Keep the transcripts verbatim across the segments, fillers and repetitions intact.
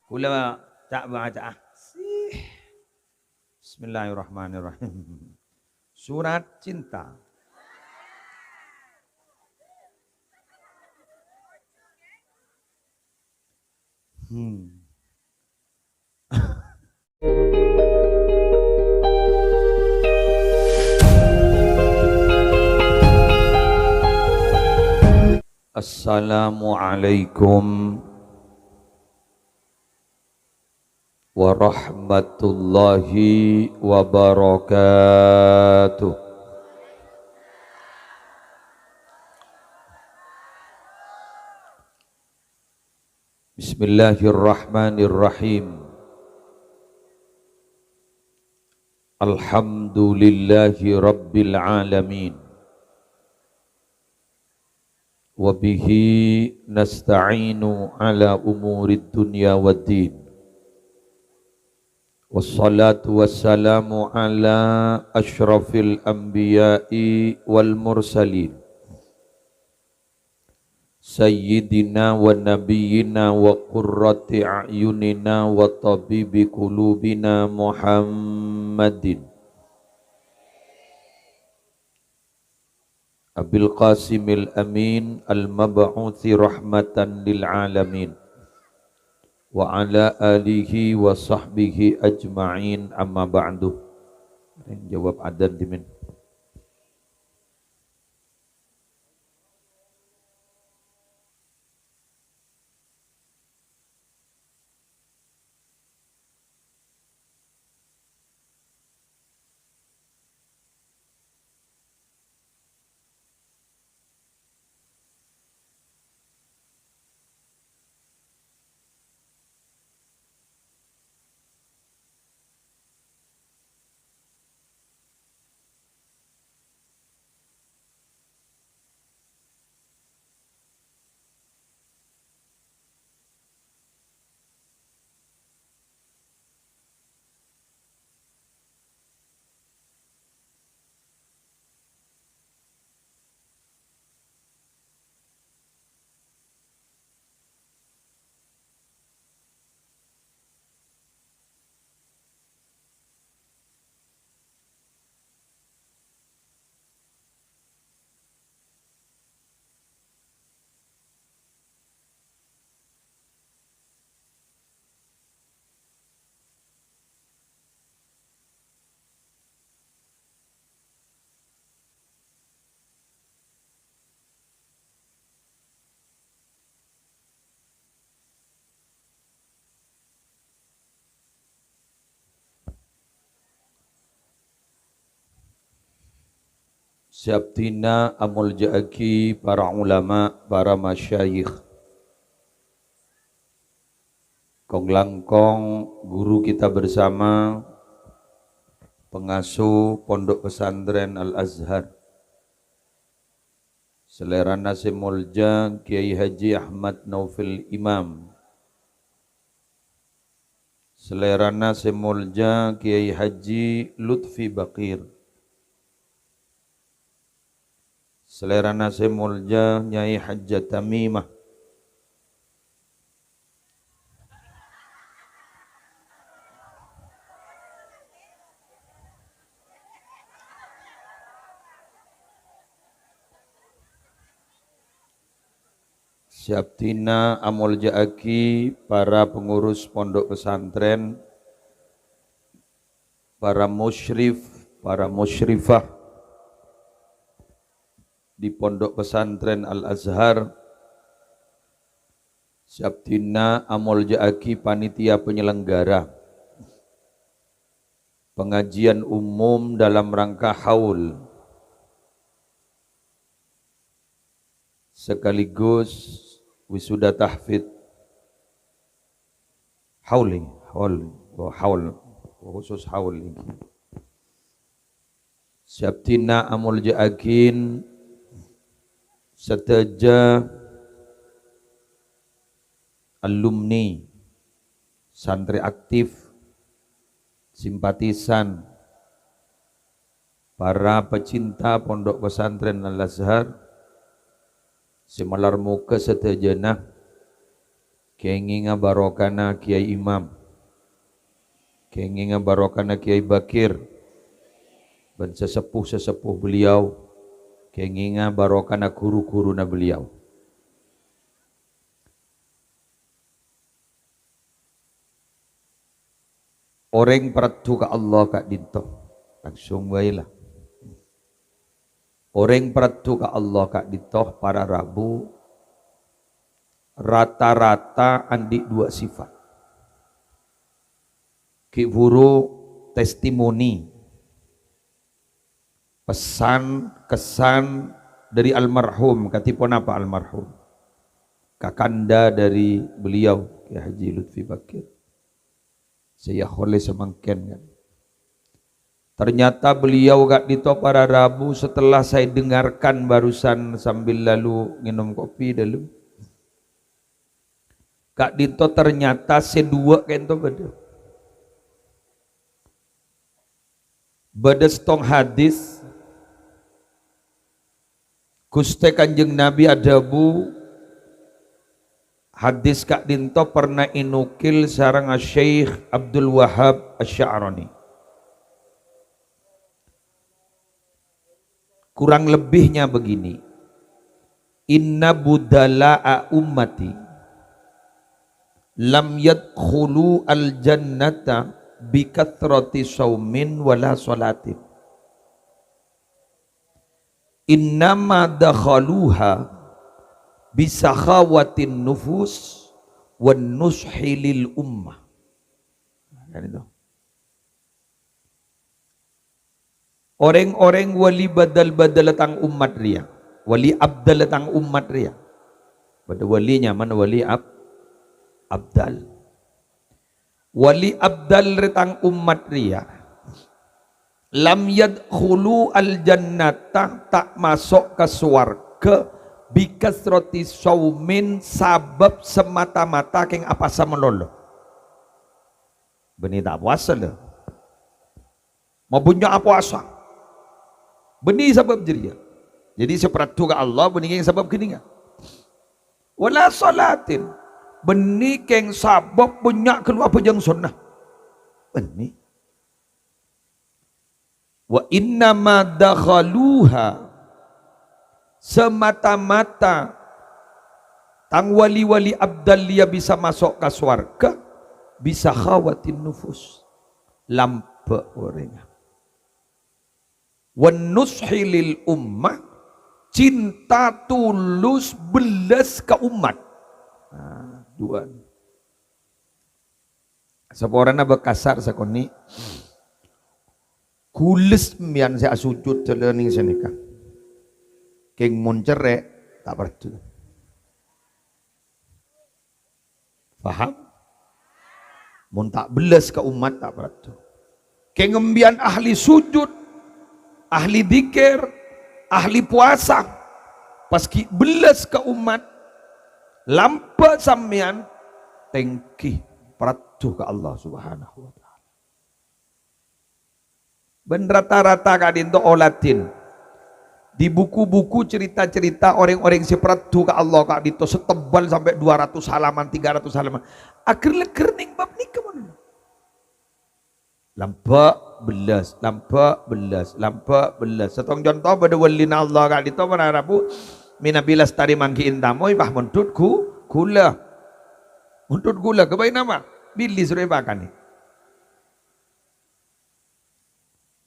Kaulâ ta' baca'a. Sih. Bismillahirrahmanirrahim. Surat Cinta. Hmm. Assalamualaikum warahmatullahi wabarakatuh. Bismillahirrahmanirrahim. Alhamdulillahi rabbil alamin. Wa bihi nasta'inu ala umurid dunya waddin. Wassalatu wassalamu ala asyrafil anbiya'i wal mursalin. Sayyidina wa nabiyyina wa qurrati a'yunina wa tabibi qulubina Muhammadin Abil Qasimil Amin al-mab'utsi rahmatan lil alamin, wa ala alihi wa sahbihi ajma'in, amma ba'du. Jawab adzan, dimin. Sè abdhina amolja'aghi para ulama, para masyayikh. Kong-langkong guru kita bersama, pengasuh Pondok Pesantren Al-Azhar. Salèrana sè molja Kiai Haji Ahmad Naufil Imam. Salèrana sè molja Kiai Haji Lutfi Bakir. Salèrana sè molja Nyai Hajjah Tamimah. Sè abdhina amolja'aghi para pengurus pondok pesantren, para musyrif, para musyrifah di Pondok Pesantren Al-Azhar, sè abdhina amolja'aghi panitia penyelenggara pengajian umum dalam rangka haul sekaligus wisuda tahfidz. Haul, haul, oh, haul, khusus haul. Sè abdhina amolja'aghin sadhâjâ alumni, santri aktif, simpatisan, para pecinta Pondok Pesantren Al-Azhar sè malar moghâ sadhâjâna Kèngènga barokana Kèyaè Imam. Kèngènga barokana Kèyaè Bakir. Bân sesepuh-sesepuh beliau. Kèngènga barokana ghuru-ghuruna beliau. Orèng paraddhu ka Allah ka'dinto, langsung bhâi la. Orèng paraddhu ka Allah ka'dinto para rabu rata-rata andi' duwâ' sifat. Ghi' bhuru testimoni. Pesan, kesan dari almarhum, kadhi ponapa almarhum? Kakanda dari beliau, Kiai Haji Lutfi Bakir. Saya oleh samangkèn kan. Ternyata beliau ka'dinto para rabu setelah saya dengarkan barusan sambil lalu nginum kopi dulu. Ka'dinto ternyata sè duwâ' ka'dinto bâdâ. Bâdâ sèttong hadis, Ghustè Kanjeng Nabi adhâbu, hadis ka'dinto pernah ènukil sareng Syekh Abdul Wahab Asy-Sya'rani. Kurang lebihnya begini, "Inna budala'a ummati lam yadkhulu al-jannata bi kathrati shaumin wala shalatin. Innama dakhaluha bi sakhawatin nufus wan nushi lil ummah." Kan itu. Orèng-orèng wali bâdâl-bâdâl tang ommat rèya, wali abdâl tang ommat rèya. Bâdâ wali nyamana wali ab-, abdâl. Wali abdâl rè tang ommat rèya, lam yadkhulu al-jannata, ta' maso' ka sowarghâ, bi kathrati shaumin, sabâb semata-mata kèng apowasa malolo. Bânnè ta' apowasa, lho. Mabânnya' apowasa. Bânnè sabâb jârèya. Jadi, sè paraddhu ka Allah, bânnè kèng sabâb ghânèka. Wala shalatin. Bânnè kèng sabâb bânnya' ghâllu abhâjâng sonnat. Bânnè. Wa innama dakhaluha, semata-mata tang wali-wali abdâl rèya bisa maso' ka sowarghâ, bi sakhawatin nufus, lambâ' orèngnga. Wan nushi lil ummah, cinta tulus bellas ka ommat. Nah, duwâ'. Saporana bâkasar sakonè'. Ghulâ sampèyan sè asojud dâlâ nèng sanèka. Kèng mon cerrè', ta' paraddhu. Paham? Mon ta' bellas ka ommat, ta' paraddhu. Kèng sampèyan ahli sojud, ahli dzikir, ahli powasa, pas ghi' bellas ka ommat, lambâ' sampèyan, tèngghi paraddhu ka Allah Subhanahu wa Ta'ala. Bân rata-rata ka'dinto oladhin. Di buku-buku cerita-cerita orèng-orèng sè paraddhu ka Allah ka'dinto sè tebal sampè' dua ratus halaman, tiga ratus halaman. Aghâr-lèghâr nèng bab nèka, mon. Lambâ' bellas, lambâ' bellas, lambâ' bellas. Sèttong conto bâdâ walina Allah ka'dinto para rabu, mènabi lastarè mangghi'i tamoy, pas mondhut ghu-, ghulâ. Mondhut ghulâ, ghâbây napa? Bilih soro èpakanè.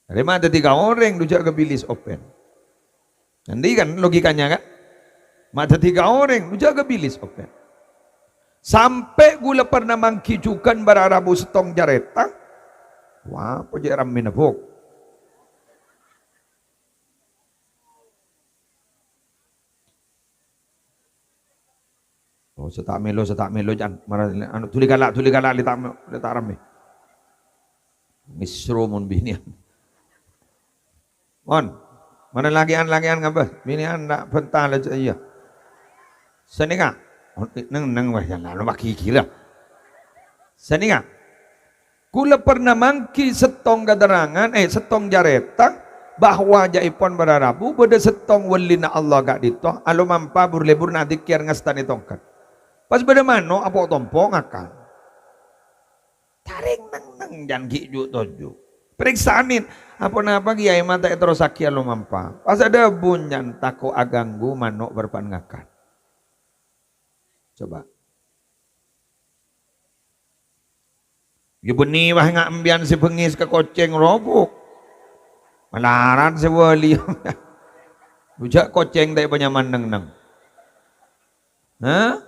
Arè ma' dhâddhi ka orèng, dhu jhâ' ka bilih sè open. Nanti kan logikanya, kan? Ma' dhâddhi ka orèng, dhu jhâ' ka bilih sè open. Sampè' ghulâ pernah mangghi jhughân para rabu sèttong carèta. Wah, apa cè' rammèna, Bok? Oh, sè ta' mèlo, sè ta' mèlo, can. Mara, anu, dhuli kala', dhuli kala', lè ta' me-, lè ta' rammè. Mèsro mon binèyan. Mon, mana lakè'an-lakè'an ngabâs? Binèyan ta' bhânta la jâ' iyâ. Sanèka. Oh, neng, neng, wah, ya, lalu bagi gila. Sanèka. Ghulâ pernah mangghi sèttong katerangan, eh, sèttong carèta bahwa jâ'èpon para rabu bâdâ sèttong walina Allah ka'dinto alomampa bur-lebur nadzikir ngastanè tongket. Pas bâdâ mano' apo' tompo' ngakan. Tarèng neng-neng jân ghi' ju'-toju'. Parèksanè, "Aponapa Kèyaè ma' ta' èterrossaghi alomampa?" Pas adhâbu jân, "Tako' aghânggu mano' bârbâ'ân ngakan." Coba. Iyâ bânnè, wah, nga' empèyan sè bengngis ka kocèng robuk. Malarat sè wali. Bujâ' kocèng ta' èpanyaman neng-neng. Hah?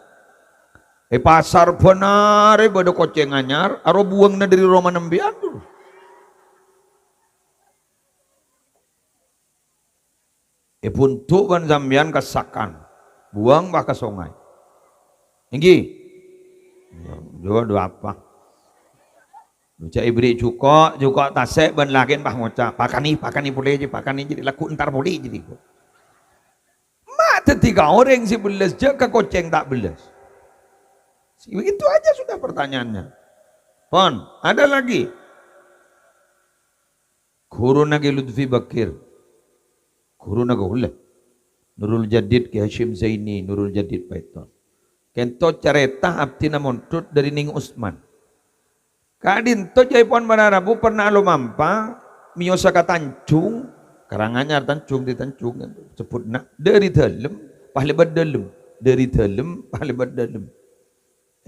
È pasar bân arè bâdâ kocèng anyar, aro buwângnga dâri romana empèyan, dur. Èbundu' bân sampèyan ka sakan, buwâng pas ka songay. Èngghi? Iyâ, dur, dur apa? Jhâ' èberri' jhuko', jhuko' tasè' bân lakèn pas ngoca', "Pakanè, pakanè polè, jhi, pakanè, jhi, lagghu' entar polè, jhi." Ma' dhâddhi ka orèng sè bellâs, jhâ' ka kocèng ta' bellâs. Itu aja sudah pertanyaannya. Pon, ada lagi? Ghuruna Kè Lutfi Bakir. Ghuruna kaulâ. Nurul Jadid Kè Hasyim Zaini, Nurul Jadid Paiton. Ka'dinto carèta abdhina mondhut dâri Neng Usman. Ka'dinto jâèpon para rabu pernah alomampa, mèyosa ka Tanjung, Karanganyar Tanjung, di Tanjung, sebbhutna, dâri dâlem, pas lèbât dâlem, dâri dâlem, pas lèbât dâlem.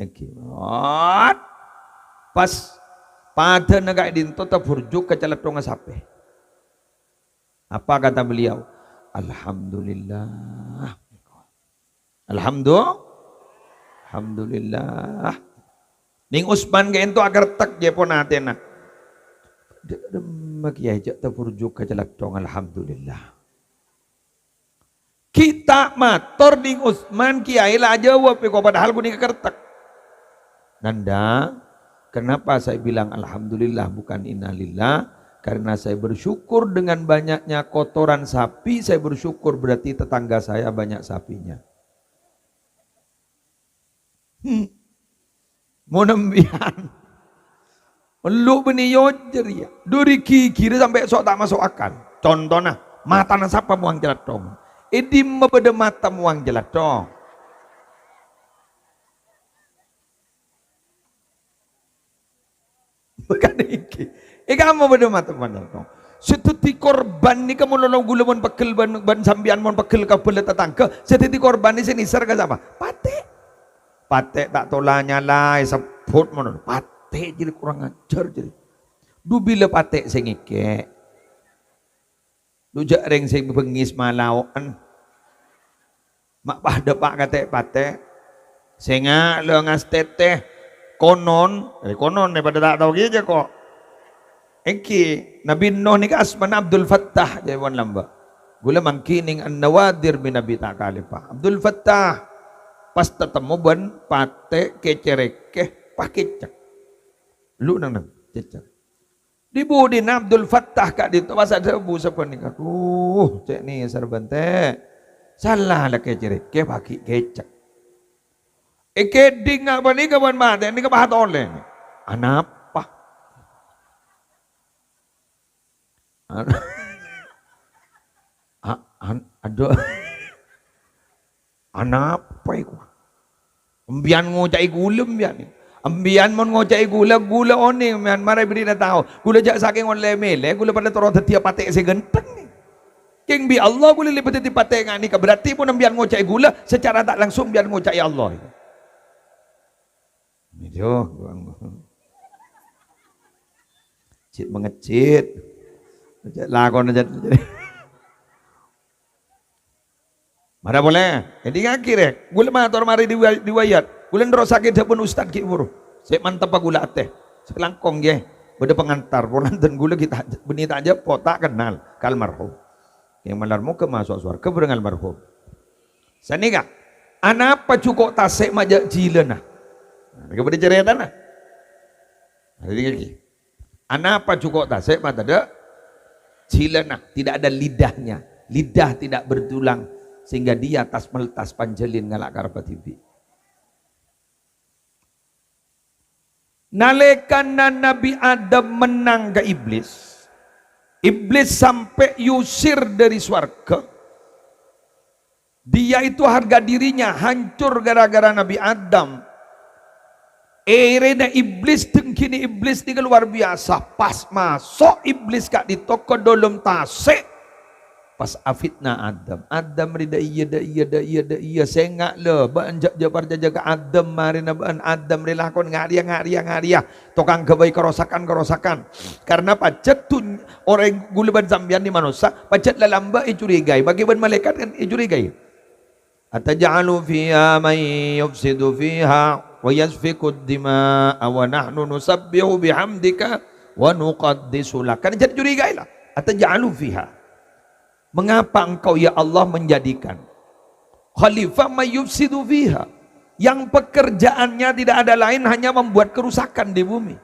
Èngghi. Ot. Pas padâna ka'dinto taburjuk ka calèthongnga sapè. Apa kata beliau? "Alhamdulillah." Alhamdu-, Alhamdulillah. Neng Usman ka'dinto akertek jâèpon atèna. Dâ-, dâmma Kèyaè jhâ' taburjuk ka calèthong, alhamdulillah. Ghi' ta' mator Neng Usman, Kèyaè la ajâwâb, èko padahal ghânèka kertek. "Nanda, kenapa saya bilang alhamdulillah bukan innalillah? Karena saya bersyukur dengan banyaknya kotoran sapi, saya bersyukur berarti tetangga saya banyak sapinya." Hmm. Mon empèyan. Ellu' bânnè yâ jârèya. Dâri ghighirra sampè' so' ta' maso' akal. Contona, matana sapa mowang calèthong? È dimma bâdâ mata mowang calèthong? Bukan èngghi. È kamma bâdâ mata mowang calèthong. Sè dhâddhi korban nèka mon ghulâ mon pegghel bân, bân sampèyan mon pegghel ka bhâlâ tatangghâ, sè dhâddhi korban nèka sè nèser ka sapa? Patè'. Patè' ta' tola nyala, èsebbhut mon. Patè' jârèya kurang ajar jârèya. Dhu bilâ patè' sè ngèkè'. Dhu jhâ' rèng sè bengngis malao'en. Ma' padâ pa' katè' patè'. Sènga' la ngastètè. Konon, eh, konon, eh, padâ ta' tao kèya jâ' ko'. Èngghi, Nabi Nuh nèka asmana Abdul Fattah, jâ' pon lambâ'. Ghulâ mangghi nèng An-Nawadir bi Nabi ta' kalèpa. Abdul Fattah pas tatemmo bân patè' kècè' rèkè, pas kècèk. Lu nang-nang, cècèk. Dhi-budhina Abdul Fattah ka'dinto pas adhâbu sapanèka, "Dhu, cè' nèser bân tè'. Sala la kècè' rèkè pas ghi' kècèk. Èkèdhing nga' panèka bân matè nèka pas atolè. Anapa?" An-, a-, an-, adhu. Anapa èko? Empèyan ngoca'è ghulâ empèyan. Empèyan mon ngoca'è ghulâ, ghulâ onèng, empèyan marè bâdhina tao. Ghulâ jhâ' sakèng ollè mèlè, ghulâ padâ terro dhâddhiyâ patè' sè ghântheng. Kèng bi' Allah ghulâ lèbât dhâddhi patè' nga' nèka. Berarti mon empèyan ngoca'è ghulâ, secara tak langsung empèyan ngoca'è Allah. Itu. Cit mengecit. Cit lakon aja. Mara polè, èdingngaghi, rè. Ghulâ mator marè diwa-, diwayat. Ghulâ nerrossaghi dhâbuna ustad ghi' buru. Sè manteppa ghulâ atè. Sè langkong, ghi. Bâdâ pangantar. Polana dhân ghulâ ghi' ta-, bânnè ta' jâ' po-, ta' kennal ka almarhum. Yang malar moghâ maso' sowarghâ bhâreng almarhum. Sanèka, anapa jhuko' tasè' ma' jâ' jhilâna? Nah, nèka bâdâ carètana. Èdingngaghi. Anapa jhuko' tasè' ma' tadâ' jhilâna? Tidak ada lidahnya. Lidah tidak bertulang, sehingga dia tas-melas panjhâlin ngala' karebbhâ dhibi'. Nalèkana Nabi Adam mennang ka Iblis, Iblis sampè' èusir dâri sowarghâ. Dia itu harga dirinya hancur gara-gara Nabi Adam. Èrèna Iblis, dengkina Iblis nèka luar biasa. Pas maso' Iblis ka'dinto ka dâlem tasè', pas afitna Adam. Adam rè dâ' iyâ, dâ' iyâ, dâ' iyâ, dâ' iyâ. Sènga' la, bâ'ân jhâ', jhâ' parcajâ ka Adam, marèna bâ'ân Adam rè lakon nga' rèya, nga' rèya, nga' rèya. Tokang ghâbây karosakan, karosakan. Karna pajhât dun-, orèng ghulâ bân sampèyan nè manossa, pajhât lalamba' ècurigai, maghi bân malaèkat kan ècurigai. "Ataj'alu fiha man yufsidu fiha wa yasfikud dima'a wa nahnu nusabbihu bihamdika wa nuqaddisu lak." Kan jadi curigai la. "Ataj'alu fiha." Mengapa Engkau, ya Allah, menjadikan khalifah man yufsidu fiha, yang pekerjaannya tidak ada lain hanya membuat kerusakan di bumi?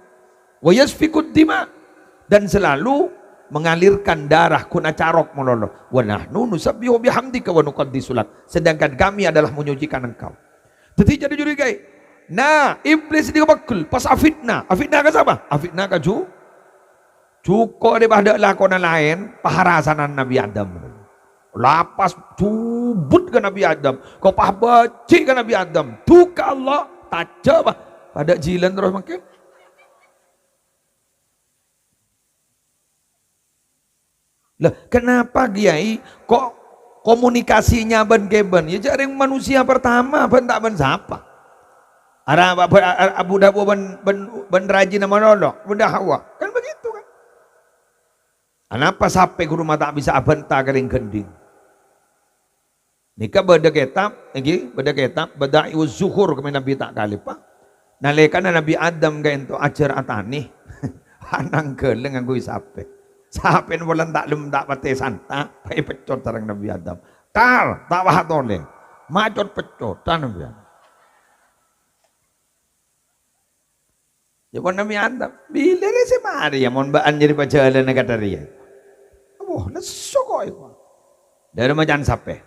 Wa yasfikud dima, dan selalu mengalirkan darah, ghun acarok malolo. Wa nahnu nusabbihu bihamdika wa nuqaddisu lak. Sedangkan kami adalah menyucikan Engkau. Dhâddhi jadi curigai. Nah, Iblis nèka pegghel, pas afitna. Afitna ka sapa? Afitna ka Ju-, Jhuko' rè padâ lakona laèn, paharasanan Nabi Adam. La pas jhubut ka Nabi Adam, ko' pas bâji' ka Nabi Adam. Duka Allah, tajâ, Pak. Padâ jhilân terros mangkèn. Lah, kenapa, Kiai, kok komunikasinya bân kèbân? Ya, jhâ' rèng manusia pertama, bân ta' bân sapa. Ara, ba-, ba-, a-, a-, Abu Dhabu bân, bân, bân rajina malolo, Bunda Hawa. Kan begitu, kan? Anapa sapè ghuru ma' ta' bisa abhânta ka rèng ghândhing? Nèka bâdâ kètab, èngghi, bâdâ kètab Bada'i'uz Zuhur, kemmèn Nabi ta' kalèpa. Nalèkana Nabi Adam ka'ènto ajhâr atanè, ananggâlâ ngangghuy sapè. Sapèna polana ta' lem-, ta' patè santa, pas èpeccot sareng Nabi Adam. Tar, ta' wah atolè. Macot-peccotan Nabi Adam. Ya, pon Nabi Adam, bilâ rè sè marè, ya, mon bâ'ân jârèya pajhâlâna ka dâriyâ? Wah, lesso ko' èko. Dâri maca'an sapè.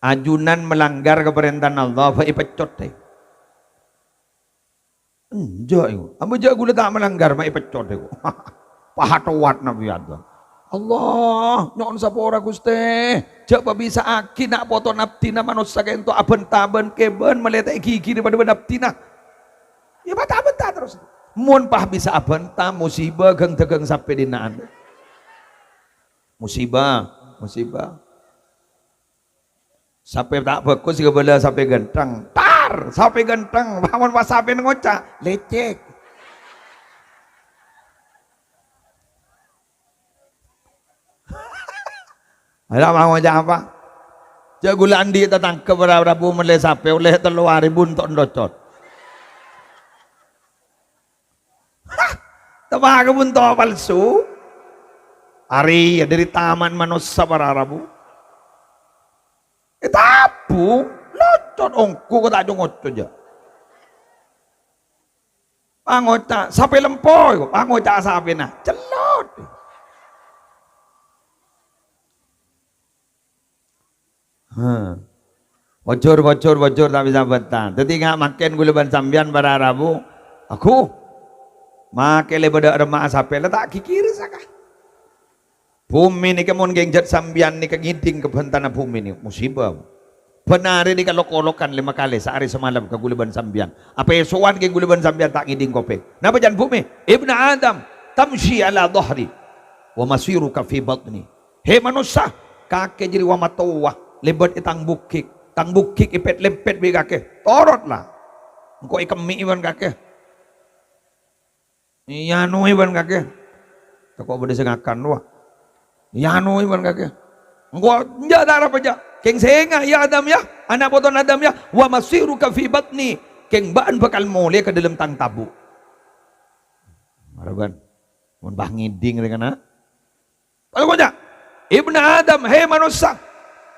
Ajunan melanggar kaparèntana Allah, bâ èpeccot, è. Enjâ', èko. Amba jâ' ghulâ ta' melanggar, ma' èpeccot, èko. Pahatowat Nabi Adam. Allah, nyo'on sapora, Ghustè. Jâ' pabisa'aghi na' potona abdhina manossa ka'ènto abhânta bân kèbân, malè ta' èghighiri padâ bân abdhina. Ya, bhânta-bhânta terros. Mon pas bisa abhânta, musibâ ghâng-dâghâng sapè dina'an. Musibâ, musibâ. Sapè ta' bhâghus èkabâlâ sapè ghântheng. Tar, sapè ghântheng. Mon pas sapèna ngoca', "Lècèk." Ala mau ngoca' apa? Jâ' ghulâ andi' tatangghâ para rabu mellè sapè ollè tello arè bunto' ndocot. Hah! Teppa' ka bunto' palsu. Arèya dâri taman manossa para rabu. Ètabung, locot ongghu ko' ta' co-ngoco jâ'. Pangoca' sapè lempo, pangoca' sapèna cellot. Hah. Bojor, bojor, bojor, ta' bisa bhânta. Dhâddhi, nga' mangkèn ghulâ bân sampèyan para rabu, aghu. Makè lè bâdâ remma'a sapè, la ta' ghighiri saka. Bhumè nèka mon ghenjhât sampèyan nèka ngèdhing ka bhântana bhumè nè, musibâ. Bân arè nèka lok-olokan lèma kalè saarè samalem ka ghulâ bân sampèyan. Apèsowan ghi ghulâ bân sampèyan ta' ngèdhing kopèng. Napa can bhumè? "Ibna Adam, tamshi ala dhahri, wa masiruka fi batni." Hè manossa, kakè jârèya wa matowa, lèbât è tang bukik. Tang bukik èpèt-lèmpèt bi' kakè. Torot la. Engko' èkemmè'è bân kakè. Èyanoè bân kakè. Tako' bâdâ sè ngakan, wah. Èyanoè bân kakè. Engko' enjâ' ta' arapa jâ'. Kèng sènga', ya Adam, ya. Ana' potona Adam, ya. "Wa masiruka fi batni." Kèng bâ'ân bhâkal molè ka dâlem tang tabu'. Mara bân. Mon pas ngèdhing rè kana'. Pas ngoca', "Ibna Adam, hè manossa,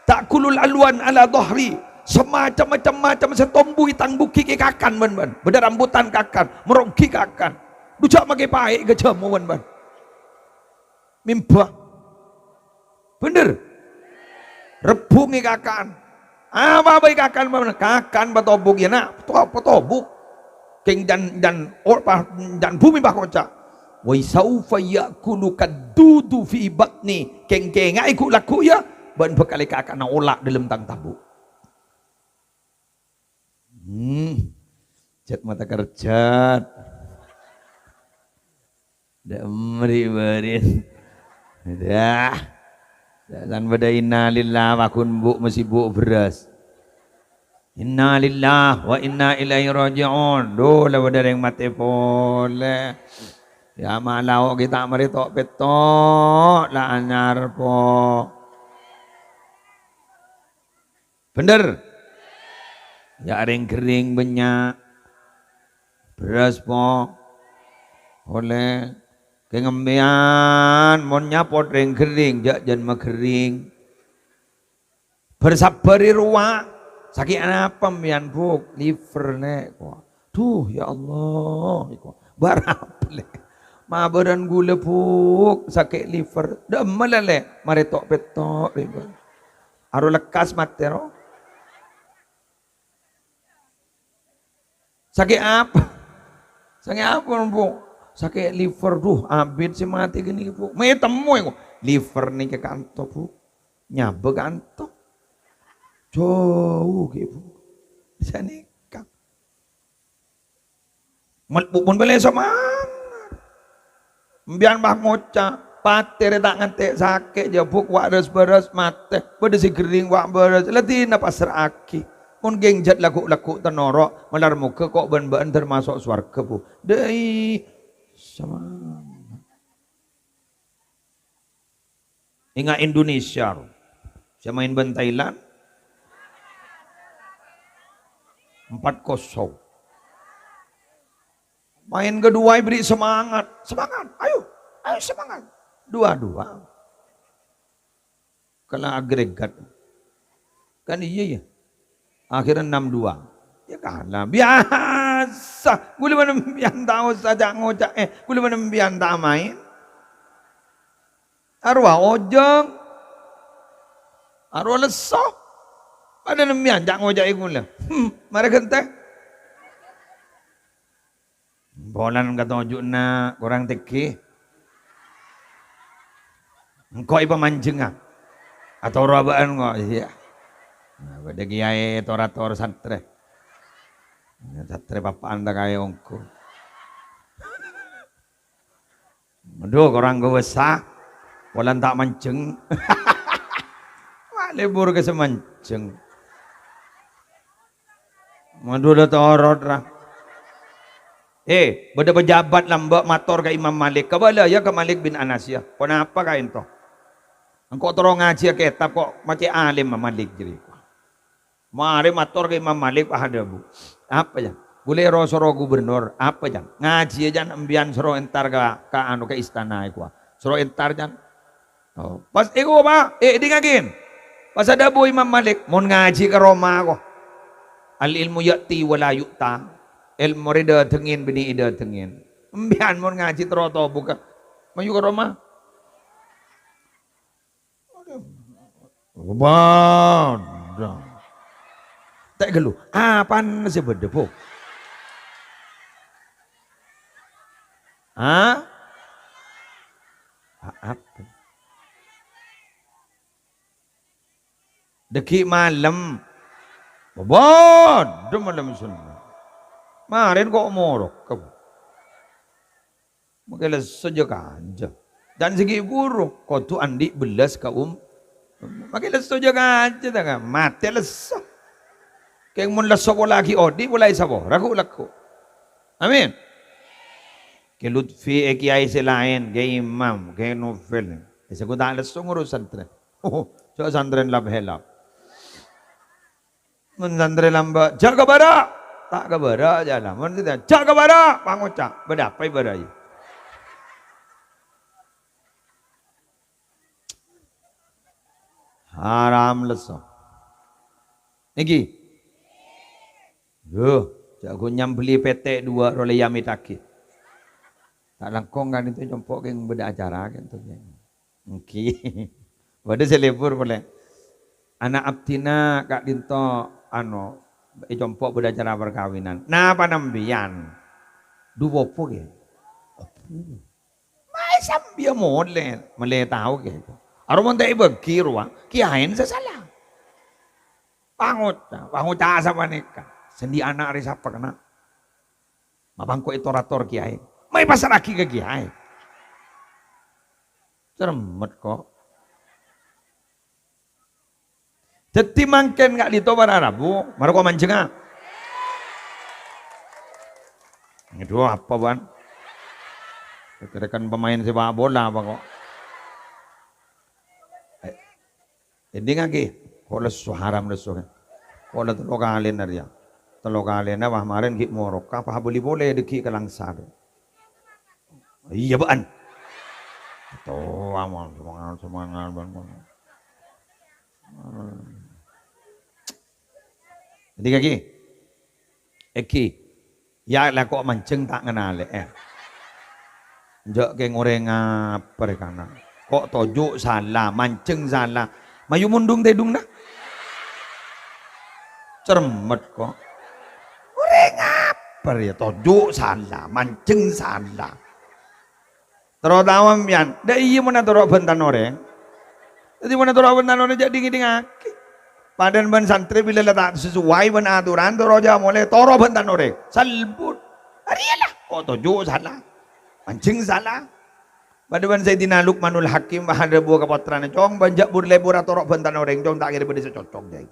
ta'kulul alwan ala dhahri." Samacem-macem macem sè tombu è tang bukik èkakan bân-bân. Bâdâ rambutan kakan, maronggi kakan. Dhu jâ' makè paè' ka jhâmo bân-bân. Mimba. Bhender. Rebbhung èkakan. Apa bhâi kakan, kakan patobuk, ya, na', to-, patobuk. Kèng jân, jân, or, pa-, jân bhumè pas ngoca', "Wa saufa ya'kulu kaddudu fi batni." Kèng-kèngaè ghu'-lagghu', ya, bân bhâkal èkakana ola' dâlem tang tabu'. Hmm. Jhât mata kerjhât. Dâ' emri bârin. Dah. San bâdâ innalillah, wa ghun bu' masibuk bherrâs. Innalillah wa inna ilaihi raji'un. Duh, la bâdâ rèng matè polè. Ya, malao kita' marè to'-petto', la anyar po. Bhender? Ya, rèng-ghering bânnya'. Bherrâs po. Olè. Kèng empèyan, mon nyapot rèng-ghering, jhâ' jân maghering. Bâr-sabbhâri rowa. Sakè' anapa empèyan, Bu'? Liver, Lè', kowa. Duh, ya Allah, iko. Bârâmpa, Lè'? Mabârân ghulâ, Bu', sakè' liver. Dâ'emma, Lè'? Marè to'-petto', rèng ghulâ. Aro lekkas matè, ro. Sakè' apa? Sakè' apa, Bu'? Sakè' liver. Duh, abit sè matè ghânèka, Bu'. Mè' temmo, iko. Liver nèka kanto, Bu'. Nyabâ kanto. Jhâu ghi', Bu'. Sanèka. Mel-, bu-, pon pèlè semangat. Empèyan pas ngoca', "Patè rè ta' ngantè' sakè', jhâ' Bu', wa' bârâs-bârâs matè. Bâdâ sè ghering wa' bârâs. La dinah pasra'aghi. Mon ghânjhât lagghu'-lagghu' ta' noro', malar moghâ ko' bân bâ'na tamaso' sowarghâ, Bu'." Dâi, semangat. Enga' Indonesia, ro. Sè maèn bân Thailand. Empat kosong. Maèn kedua èberri' semangat. "Semangat, ayo, ayo semangat." Dua dua. Kala agregat. Kan iyâ, yâ? Akhirnya enam dua. Ya kalah. Biasa. Ghulâ bân empèyan ta' osa ca'-ngoca', eh, ghulâ bân empèyan ta' maèn. Arowa ojâng. Arowa lesso. Padâ empèyan ca'-ngoca'è ghulâ. Hmm, marè ghântè. Polana katoju'na korang tèngghi. Engko' èpamanjhengnga. Atoro' abâ'na kok, iyâ. Nah, bâdâ kiyaè tor-ator santrè. Santrè papa'an ta' kaè ongghu. Adhu, korang kobâsa. Polana ta' manjheng. Ma' lebur ka sè manjheng. Madhu la torot, ra. Eh, bâdâ pejabat lambâ' mator ka Imam Malik, "Kabâlâ, yâ, ka Malik bin Anas, yâ. Ponapa kaènto? Engko' terro ngajhiyâ kètab kok ma' cè' alim Malik jârèya." Marè mator ka Imam Malik, pas adhâbu, "Apa, Jân? Ghulâ èro-soro gubernur. Apa, Jân? Ngajhiyâ, Jân, empèyan soro entar ka, ka, anu, ka istana, èkowa. Soro entar, Jân." Oh, pas èkowa, eh, èdingngaghi. Pas adhâbu Imam Malik, "Mon ngajhi ka roma, ko. Al-ilmu ya'ti wa la yu'ta." Èlmo rè èdâtengngè, bânnè èdâtengngè. Empèyan mon ngajhi terro tobu ka, mayu ka roma. Bâdâ. Ta' ghâllu. Apana sè bâdâ, Bu? Hah? A-, apa? Dâgghi' malem. Bâdâ malem Sennèn. Marèn ko' morok, Bu. Makè lesso jâ kanja. Dan sè ghi' bhuru, kodhu andi' bellas ka um-, makè lesso jâ kanja, ta' ka-, matè lesso. Kèng mon lesso pola ghi' odi', pola èsapora ghu'-lagghu'. Amin. Kè Lutfi, eh, kiyaè sè laèn, Kè Imam, Kè Novel. Eh, sè ghu ta' lesso ngurus santrè. Jâ' santrè lap-helap. Mon santrè lambâ', "Jâ' ka bârâ'!" Ta' ka bârâ', jâ' la. Mon kita, "Jâ' ka bârâ'!" Pangoca', bâdâ apa è bârâ' yâ? Haram lesso. Nèkè. Yo, jâ' ghu nyambelli pètè' duwâ' ro lè yamèttaghi. Ta' langkong kan itu compo' kèng bâdâ acara kan itu, kèng. Èngghi. Bâdâ sè lebur polè. Ana' abdhina ka'dinto, ano, è compo' bâdâ acara parkabinan. Napa sampèyan? Dhu popo, kè? Abu. Maè sampèyan molè, mellè tao, kè? Arowa mon ta' èbâghi rowa, kèyaèna sè sala. Pangoca', pangoca' sapanèka. Sendi ana' rè sapa kèna? Mapangko ètor-ator kèyaè. Mayu pasra'aghi ka kèyaè. Cermet kok. Dhâddhi mangkèn ka'dinto para rabu, mara kok manjhengnga. Aduh, apa, Bân? Kèra-kèra pemain sepak bola apa kok? Eh, èdingngaghi, kok lesso, haram lesso. Kok la tello kalèna rèya. Tello kalèna, wah, marèn ghi' moroka, pas abâli polè dâgghi' ka Langsar. Iyâ, bâ'ân. Towa, mon, semangat, semangat, bân, mon. Èdingngaghi. Èghi. Iyâ, la kok manjheng ta' nganalè, eh. Jhâ' kèng orèng apa rè kana'. Kok toju' sala, manjheng sala. Mayu mondhung tèdhungnga. Cermet kok. Orèng apa rè toju' sala, manjheng sala. Terutama sampèyan, dâ' iyâ mon atoro' bhântan orèng. Dhâddhi mon atoro' bhântan orèng jhâ' dhing-èdingngaghi. Padâna bân santrè bilâ la ta' sesuai bân atoran, toro' jhâ' molè, toro' bhântan orèng. Salbut. Arèya la, kok toju' sala. Manjheng sala. Padâ bân Sayyidina Luqmanul Hakim, pas adhâbu ka pottrana, "Cong, bân jhâ' bur-lebur atoro' bhântan orèng, Cong, ta' kèra bâdâ sè cocok, jâ'."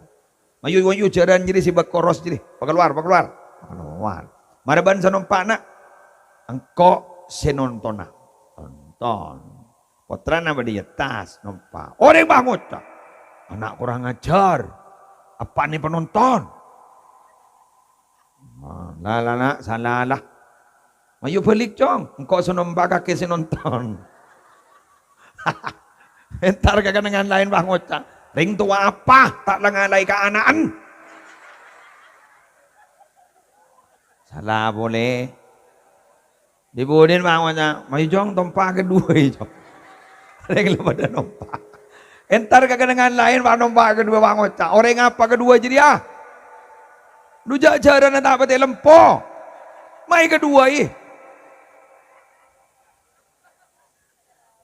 Mayu, mayu, jhârân jârèya sè bâkkoros jârèya. Pakalowar, pakalowar. Pakalowar. Mara bân sanopa'na, engko' sè nontonna. Tonton. Pottrana bâdâ è attas, nompa'. Orèng pas ngoca', "Ana' korang ajhâr. Eppa'na panonton." La, la, la, sala la. Mayu bâlik, Cong. Engko' sè nompa' kakè sè nonton. Entar ka kennengngan laèn pas ngoca', "Rèng towa apa ta' la ngalaè kaana'an?" Sala polè. Dhi-budhina pas ngoca', "Mayu, Cong, tompa' kaduwâ, Cong." Rèng la padâ nompa'. Entar ka kennengngan laèn pas nompa' kaduwâ pas ngoca', "Orèng apa kaduwâ jârèya? Dhu jhâ' jhârânna ta' patè lempo. Mayu kaduwâ, ih."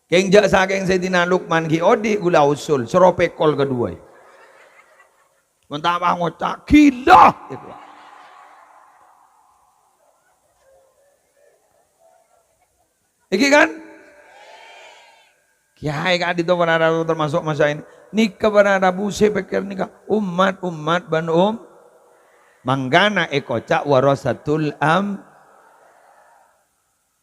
Kèng jhâ' sakèng Sayyidina Luqman ghi' odi' ghulâ usul, soro pèkol kaduwâ. Mon ta' pas ngoca', "Gila!" Èngghi kan? Kèyaè ka'dinto para rabu termasuk masa ini. Nèka para rabu sè pèkkèr nèka. Umat, umat, bân um-, mangkana èkoca' warasatul am-,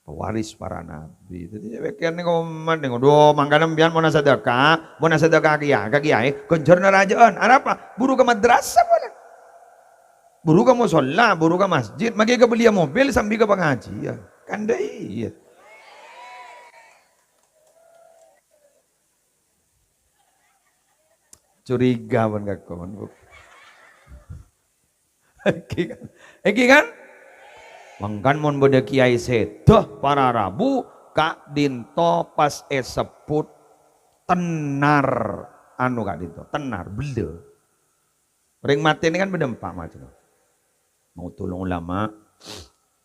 pewaris para nabi. Dhâddhi, sè pèkkèr nèko umat nèko. Dhu, mangkana sampèyan mon asadhâka, mon asadhâka kèya-, ka kèyaè, ghânjhârânna rajâ'ân. Arapa? Buru ka madrasah polè. Buru ka mosolla, buru ka masjid, maghi kabelliyâ mobil sambi ka pangajiân. Kan dâ' iyâ. Curiga bân kakon, Bu. Èngghi kan? Èngghi kan? Mangkana mon bâdâ kèyaè sèdhâ para rabu, ka'dinto pas èsebbhut tennar, anu ka'dinto, tennar, bellâ. Orèng matè nèka kan bâdâ empa' macem. Mautul ulama,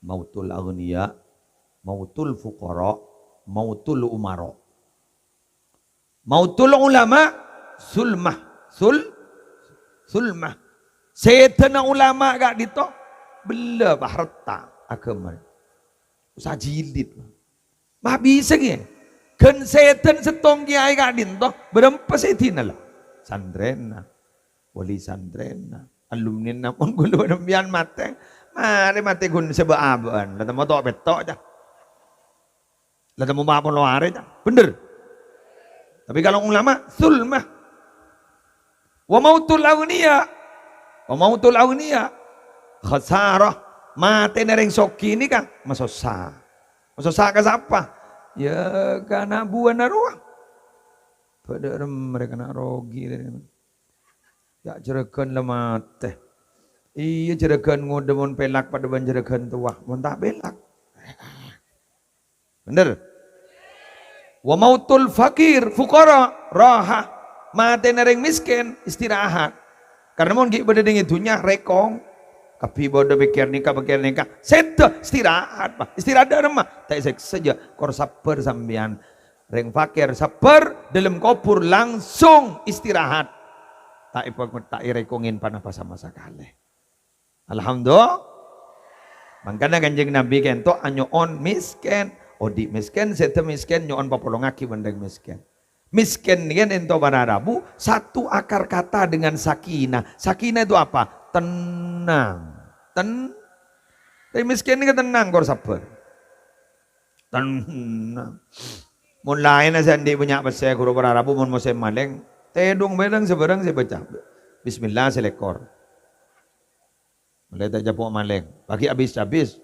mautul aghniya, mautul fuqara, mautul umara. Mautul ulama, sulmah. Sul-, sulmah. Sèdhâna ulama ka'dinto, bellâ, pas, rèta aghâma. Usa jilid. Ma' bisa kèya. Ghân sèdhâna sèttong kèyaè ka'dinto, bârâmpa sèdhâna la? Santrèna, wali santrèna, alumnina, mon ghulâ bân sampèyan matè, marè matè ghun sè bâ'-abâ'ân, la temmo to'-petto', ca. La temmo pa' polo arè, ca. Bhender. Tapè kalau ulama, sulmah. Wa mautul aghniya. Wa mautul aghniya. Khasarah. Matèna rèng soghi nèka masossa. Masossa ka sapa? Ya, ka ana' buwâna rowa. Padâ remma rè kana' rogi rè. Ya, jhârâghân la matè. Iyâ, jhârâghân ngodâ mon pèlak padâ bân jhârâghân towa. Mon ta' pèlak. Bhender? Wa mautul fakir, fuqara, raha. Matèna rèng mèskèn, istirahat. Karna mon ghi' bâdâ neng è dhunnya, rèkong. Kabbhi bâdâ pèkkèr nèka, pèkkèr nèka. Sèdhâ, istirahat, Pak. Istirahat dâ' remma. Ta' èsèksa, jâ'. Kor sabbhâr sampèyan. Rèng fakir sabbhâr, dhâlem kobhur langsung istirahat. Ta' èpa-, ta' èrèkongè pa-napa sama sakalè. Alhamdulillah. Mangkana Kanjeng Nabi kènto anyo'on mèskèn. Odi' mèskèn, sèdhâ mèskèn, nyo'on papolongaghi bân rèng mèskèn. Mèskèn nèka ènto para rabu, satu akar kata dengan sakinah. Sakinah itu apa? Tenang. Ten-, rèng mèskèn nèka tenang, kor sabbhâr. Tenang. Mon laènna sè andi' bânnya' pèssè, ghuru para rabu, mon mosèm malèng, tèdung bhârâng sabhârâng sè èbâca. Bismillah salèkor. Mulai ta' capo' malèng. Bagi abis-abis.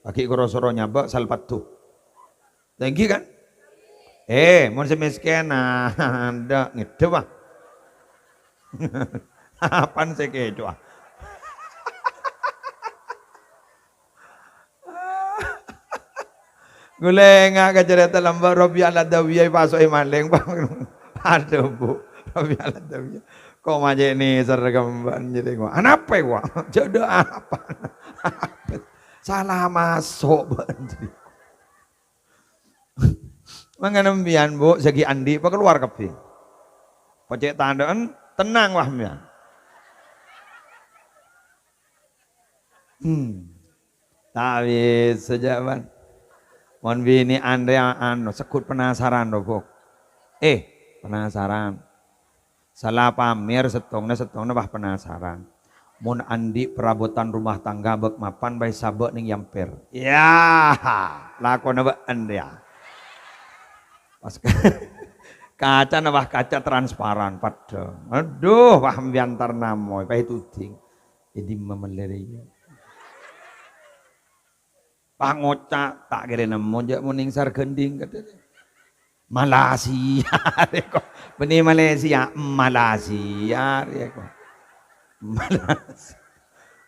Bagi koro-soro nyabâ' salpatto. Tèngghi kan? Eh, mon sè mèskèn, ah, anda ngedep, ah. Apan sè kèco, ah. Ghulâ enga' ka carèta lambâ' Rabi'al Adawiyah èpaso'è malèng, Pak. Adhu, Bu, Rabi'al Adawiyah. Ko' ma' cè' nèser kembhân jârèya, ko'. Anapa, ko'? Jodoh apa? Sala maso', bân. Mangkana sampèyan, Bu, sè ghi' andi' pakalowar kabbhi. Pacè' tandhâ'ân, tenang, wah, sampèyan. Hmm. Ta' bisa, jâ', bân. Mon binè' anrè, anu, segghut penasaran, lho, Bu. Eh, penasaran. Sala pamèr sèttongnga, sèttongnga pas penasaran. Mon andi' perabotan rumah tangga bâk mapan, pas sabâ' neng yamper. Yah, lakona bâ'ân, yâ. Pas ka-, kacana, wah, kaca transparan, padâ. Adhu, wah, sampèyan tar namoy, pas ètuding. È dimma mellè rèya? Pas ngoca', ta' kèra nemmo, jâ' mon neng Sarganding, katanya. Malaysia, rè, ko'. Bânnè Malaysia, Malaysia, rè, ko'. Malaysia.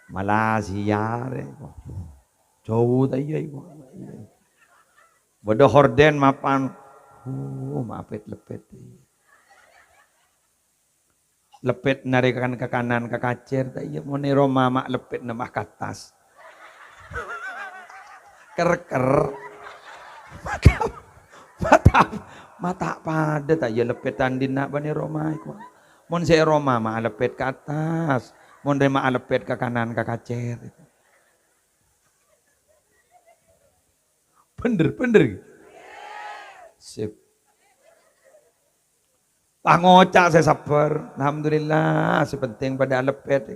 Malaysia, rè, ko'. Jhâu ta' iyâ, ko'. Bâdâ horden mapan. Uh, mapèt-leppèt. Leppèt narèkan ka kanan ka kacèr, ta' iyâ, mon è roma ma' leppèt nembâ ka attas. Ker-ker. Mata, mata, mata padâ, ta' iyâ, leppèt dinna' bân è roma iku. Mon sè è roma ma' leppèt ka attas, mon rè ma' leppèt ka kanan ka kacèr. Bhender, bhender. Sip. Pas ngoca' sè sabbhâr. Alhamdulillah, sè penting padâ alebbhèt.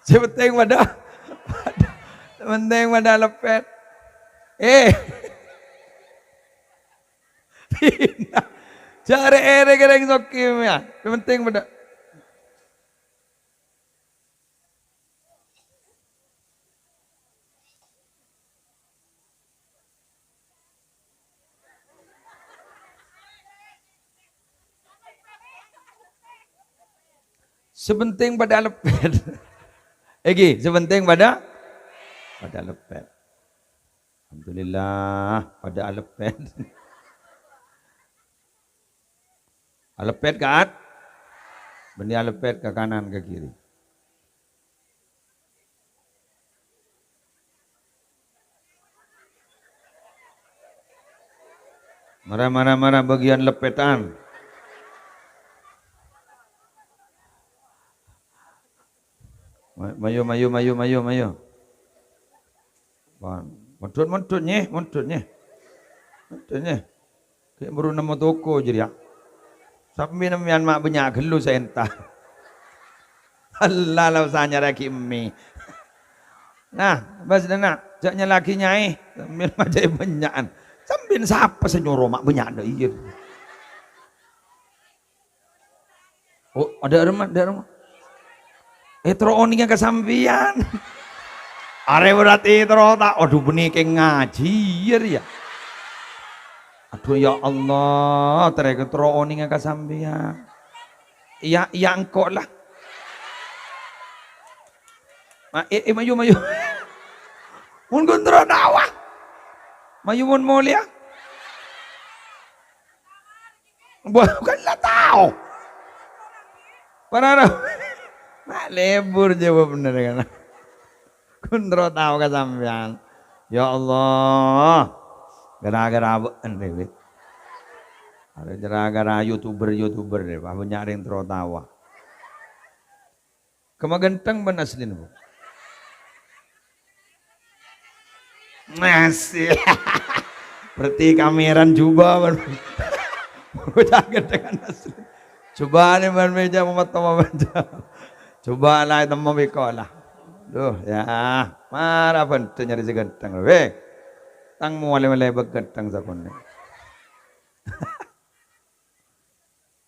Sè penting padâ, sè penting padâ alebbhèt. Eh. Jhâ' rè-èrè kèrèng sogi, yâ. Sè penting padâ. Sè penting padâ alebbhèt. Èngghi, sè penting padâ, padâ alebbhèt. Alhamdulillah, padâ alebbhèt. Alebbhèt ka at-, bânnè alebbhèt ka kanan, ka kiri. Mara, mara, mara, bâgiyân lebbhètan. Ma-, mayu, mayu, mayu, mayu, mayu. Wan, mondhut, mondhut, nyè, mondhut, nyè. Mondhut, nyè. Ghi' buru nemmo toko jârèya. Sambi sampèyan ma' bânnya' ghâllu sè èntar. Allah, la osa nyarèaghi emmè. Nah, bâs, dâna, jhâ' nyallaghi, Nyaè. Sambi majâi bânnya'an. Sampèyan sapa sè nyoro ma' bânnya' dâ' iyâ? Oh, adâ' remma, adâ' remma. Eh, terro onèngnga ka sampèyan. Arè berarti terro ta', adhu, bânnè kèng ngajhi, yâ, rèya. Adhu, ya Allah, terro, terro onèngnga ka sampèyan. Iyâ, iyâ, engko' la. Ma-, eh, eh, mayu, mayu. Mon ghun terro dawa. Mayu mon molèya. Wah, kan la tao. Para ra-, ma' lebur jâwâbbhâ bhender, kan. Pon terro tao ka sampèyan. Ya Allah. Gara-gara bâ'en rè, wè. Arè gara-gara YouTuber-YouTuber rè, pas bânnya' rèng terro taowa. Kemma ghântheng bân asli, Bu. Masih. Berarti kameran jubâ, bân. Bocah ghânthengan asli. Jubâ nè bân meja, mamat tama meja. Jubâ la, temmo biko la. Duh, ya. Mara bân nyarè sè ghântheng, wè. Tang mowalè-walè bâ ghântheng sakonè'.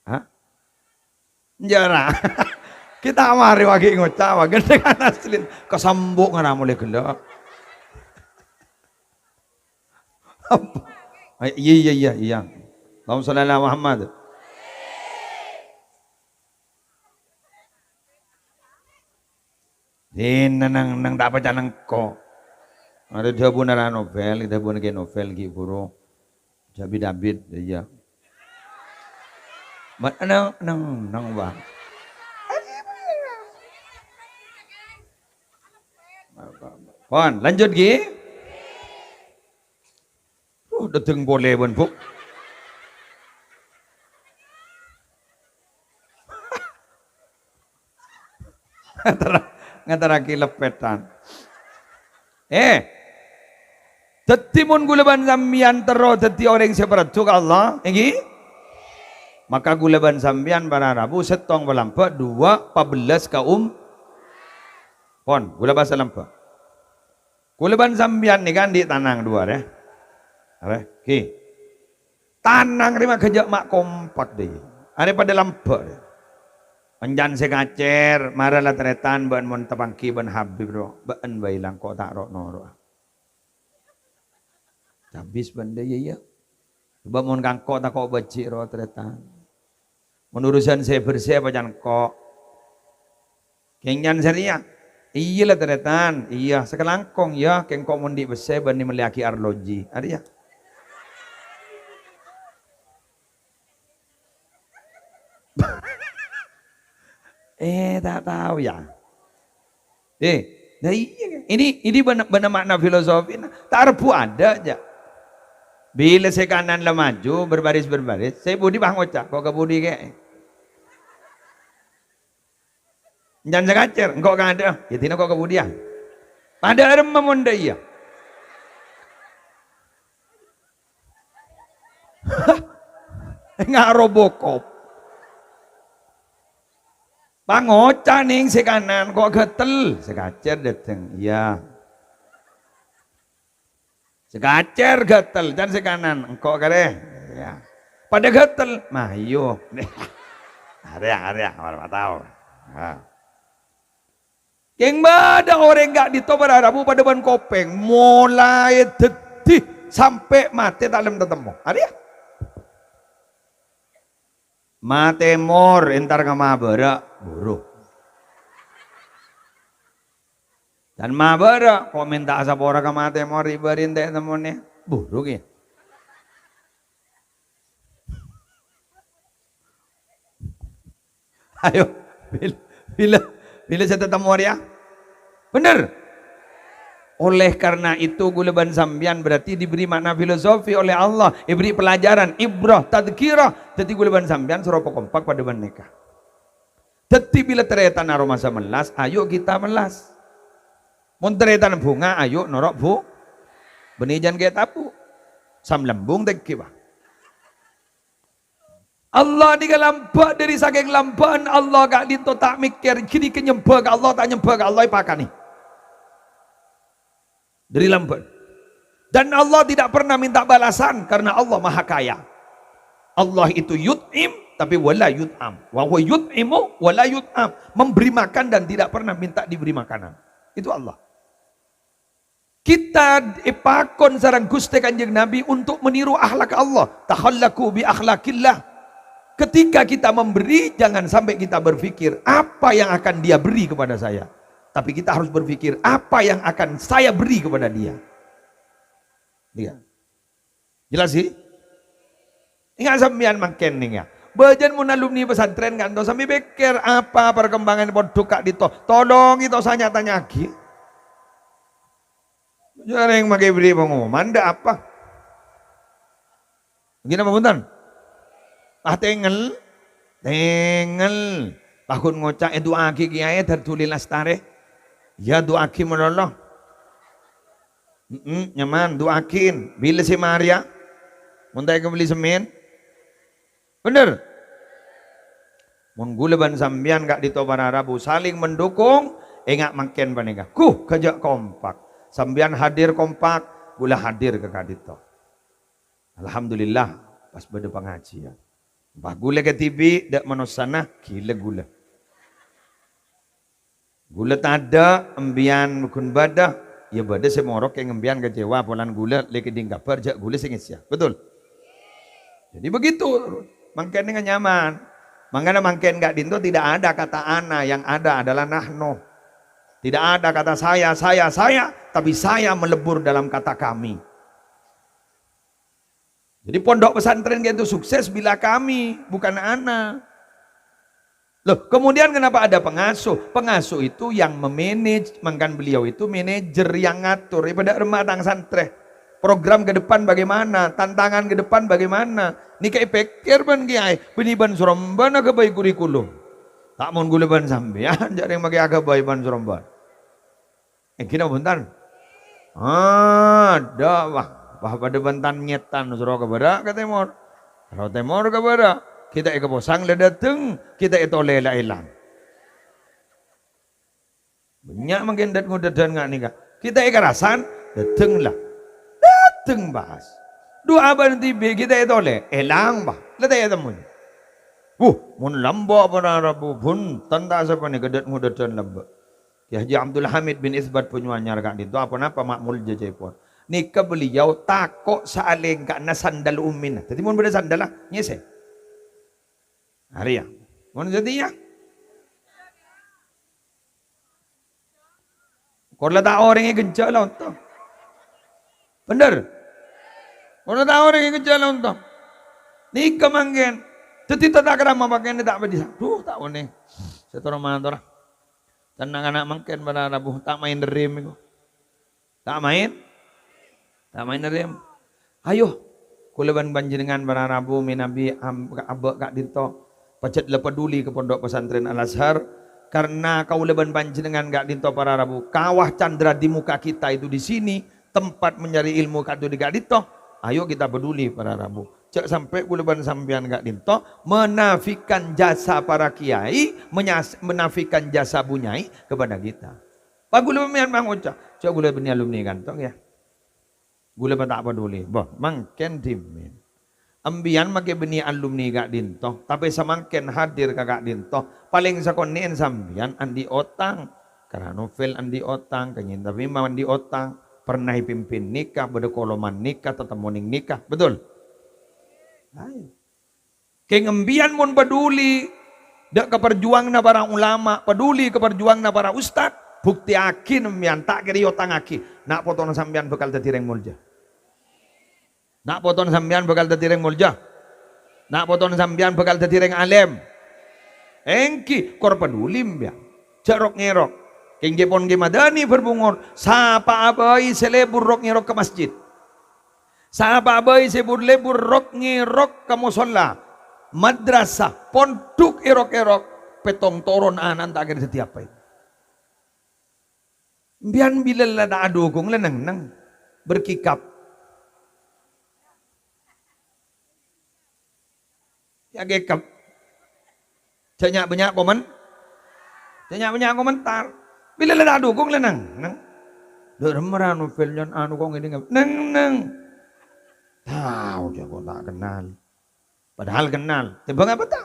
Hah? Njârâ. Kita marè wâgi ngoca', wâ, ghânthengan asli. Kasambu' ngara molè ghellâ'. Apa? Ay, iyâ, iyâ, iyâ, iyâ. Allahumma shalli ala Muhammad. Dinna nang, nang ta' paca nengko'. Arè dhâbuna ra Novel, dhâbuna Kè Novel ghi' buru. Jâ' bit-abit, iyâ. Ma-, nang, nang, nang, Bang. Pon, lanjut, ghi. Uh, dhâteng polè, bân, Bu. Ngater-, ngaterraghi leppèdhân. Eh, dhâddhi mon ghulâ bân sampèyan terro dhâddhi orèng sè parajâ ka Allah, ènggi? Maka ghulâ bân sampèyan para rabu, sèttong palambâ', duwâ' pabellâs ka um-, pon, ghulâ bân sampèyan. Ghulâ bân sampèyan nèka andi' tanang duwâ' arè. Arè, ghi. Tanang rè ma' ghâjâ' ma' kompak, dhi. Arè padâ lambâ', dhi. Èncan sè kacèr, mara la tarètan bâ'en mon tapangghi bân Habib, ro. Bâ'en bhâi la engko' ta' ro'-noro'a. Cabis bân dâ, iyâ, iyâ. Coba mon ka engko' tako' bâji', ro, tarètan. Mon urusan sè bersè apa can engko'? Kèng nyan sè rèya? Iyâ la, tarètan. Iyâ, sakalangkong, yâ. Kèng engko' mon andi' pèssè bânnè mellèyaghi arloji. Arèya. Eh, ta' tao, yâ. Eh, nah iyâ, ini, ini bâna, bâna makna filosofina. Ta' rebbhu adâ', jâ'. Bilâ sè kanan la maju, berbaris-berbaris, sè budi pas ngoca', "Ko' ka budi kè?" Èncan sè kacèr, "Engko' ka adâ'â." Yâ, dina ko' ka budiyân. Padâ aremma mon dâ' iyâ. Nga' Robocop. Pangoca' nèng sè kanan, "Ko' ghâtel?" Sè kacèr dâteng, "Iyâ." Sè kacèr ghâtel, can sè kanan, "Engko' karè?" "Iyâ." Padâ ghâtel, "Mayu." Arèya, arèya, ora tao. Ha. Kèng bâdâ orèng ka'dinto para rabu padâ bân kopèng, molaè dhâddhi sampè' matè ta' lem tatemmo. Arèya. Matè mor, entar ka ma' bârâ', buru. Can ma' bârâ', ko' mènta'a sapora ka matè mor, ribâ rèntè' temmonè, buru kèya. Ayo, bil-, bilâ, bilâ sè tatemmo rèya? Bhender? Oleh karena itu, ghulâ bân sampèyan berarti diberi makna filosofi oleh Allah, èbèrri' pelajaran, ibrah, tadzkirah. Dhâddhi, ghulâ bân sampèyan soro kompak padâ bân nèka. Dhâddhi, bilâ tarètan aromasa mellas, ayo kita mellas. Mon tarètan bhunga, ayo noro' bhu-, bânnè jân kè tabu'. Sam lambung tèngghi, Pak. Allah nèka lambâ', dâri sakèng lambâ'ân Allah ka'dinto ta' mèkkèr, ghânèka nyembhâ ka Allah, ta' nyembhâ ka Allah, èpakanè. Dâri lambâ'ân. Dan Allah tidak pernah minta balasan karena Allah Maha Kaya. Allah itu yut'im, tapi wala yut'am. Wa huwa yut'imu wala yut'am. Memberi makan dan tidak pernah minta diberi makanan. Itu Allah. Kita èpakon sareng Ghustè Kanjeng Nabi untuk meniru akhlak Allah. Takhallaqu bi akhlaqillah. Ketika kita memberi, jangan sampai kita berpikir, "Apa yang akan dia beri kepada saya?" Tapi kita harus berpikir, "Apa yang akan saya beri kepada dia?" Iya. Jelas, sih? Enggak sampèyan mangkèn, nèng, ya. Bâjâna mon alumni pesantren ka'dinto sampè' pèkkèr apa perkembangan pondhuk ka'dinto. Tolong itu saya tanya'aghi. Jhârâng makè bherri' pengumuman, dâ' apa? Ghi napa bhunten? Ah, tengel. Tengel. Paggun ngoca', "Èdu'aaghi kèyaè Dardulil Astarè." Iyâ, du'aaghi malolo. Hemm, nyaman, du'aaghi. Bilâ sè marèya? Mon ta' èkabelli semmèn? Bhender? Mon ghulâ bân sampèyan ka'dinto para rabu saling mendukung, enga' mangkèn panèka. Ghu, ghâjâ' kompak. Sampèyan hadir kompak, ghulâ hadir ka ka'dinto. Alhamdulillah, pas bâdâ pangajiân. Pas ghulâ kadhibi', dâ' manossana, ghilâ ghulâ. Ghulâ tadâ', empèyan ghun bâdâ, iyâ bâdâ sè morok kèng empèyan kecewa polana ghulâ lè kèdhing kabhâr jhâ' ghulâ sè ngessèya. Betul? Jadi begitu. Mangkèn nyaman. Mangkana mangkèn ka'dinto tidak ada kata ana, yang ada adalah nahnu. Tidak ada kata saya, saya, saya, tapi saya melebur dalam kata kami. Jadi pondok pesantren itu sukses bila kami, bukan ana. Loh, kemudian kenapa ada pengasuh? Pengasuh itu yang memanage, mangkana beliau itu manajer yang ngatur. Ipadâ remma tang santrè. Program ke depan bagaimana? Tantangan ke depan bagaimana? Nèka èpèkkèr bân kèyaè, bânnè bân sarombâna aghâbây kurikulum. Ta' mon ghulâ bân sampèyan, jhârâng makè aghâbây bân sarombâna. Èngghi napa bhunten? Adâ', wah, wah, padâ bân tan-ngètan, soro ka bârâ' ka tèmor. Soro tèmor ka bârâ'. Kita èkaposang la dâteng, kita ètolè la èlang. Bânnya' mangkèn dât-ngodâdhân nga' nèka. Kita èkarasan, dâteng la. Dâteng pas. Duwâ' bân dhibi' kita ètolè, èlang, pas. La ta' ètemmo. Wuh, mon lambâ' para rabu, bhunten ta' sapanèka dât-ngodâdhân lambâ'. Kè Haji Abdul Hamid bin Isbat Banyuanyar ka'dinto, apa-napa ma' molja ca'èpon. Nèka beliau tako' saalèngka'na sandal ummina. Dhâddhi mon bâdâ sandal, ah, nyèsè. Arèya. Mon satèya. Kor la ta' orèng è ghânjhâ' la ontong. Bhender? Kor la ta' orèng è ghânjhâ' la ontong. Nèka mangkèn. Dhâddhi tata krama pakèyanna ta' padhi sa-, duh, ta' onèng. Sè toro-matora. Can na'-kana' mangkèn para rabu, ta' maèn dherrèm iku. Ta' maèn? Ta' maèn dherrèm. Ayo, kaulâ bân panjhennengngan para rabu mènabi am-, abâ' ka'dinto, pajhât la paduli ka Pondok Pesantren Al-Azhar, karena kaulâ bân panjhennengngan ka'dinto para rabu, kawah candra di muka kita itu di sini, tempat mencari ilmu ka'dinto di ka'dinto. Ayo kita peduli para rabu. Jhâ' sampè' kaulâ bân sampèyan ka'dinto menafikan jasa para kiai, menyas-, menafikan jasa Bu Nyai kepada kita. Pas kaulâ mèyan mangoca', jhâ' kaulâ bânnè alumni ka'dinto, ya. Kaulâ pas ta' paduli. Bâh, mangkèn dhimèn. Empèyan makè bânnè alumni ka'dinto, tapè samangkèn hadir ka ka'dinto, palèng sakonè'èn sampèyan andi' otang. Ka Novel andi' otang, ka Nyi Tamimah andi' otang, pernah èpimpin nikah, bâdâ koloman nikah, tatemmo nèng nikah. Betul? Ayo. Kèng empèyan mon paduli dâ' ka parjuwanganna para ulama, paduli ka parjuwanganna para ustad, buktèyaghi empèyan, ta' kèra èotangngaghi. Na' potona sampèyan bhâkal dhâddhi rèng molja. Na' potona sampèyan bhâkal dhâddhi rèng molja. Na' potona sampèyan bhâkal dhâddhi rèng alèm. Èngghi, kor paduli empèyan. Jhâ' rok-ngèrok. Kèng ghi' pon ghi' madâni bârbungor, sapa'a bhâi sè lebur rok-ngèrok ka masjid. Sapa'a bhâi sè bur-lebur rok-ngèrok ka mosolla, madrasah, pondhuk è rok-ngèrok, pèttong toron ana'na ta' kèra dhâddhi apa. Empèyan bilâ la ta' adhukung la neng-neng, berkikap. Ya kèkep. Jhâ' nya'-bânnya' komen-, jhâ' nya'-bânnya' komentar. Bilâ la ta' adhukung la neng-neng. Dâ' remma ra Novel nyan anu kok ngènè, neng-neng. Tao jhâ' kok ta' kennal. Padahal kennal. Tèmbhâng apa ta?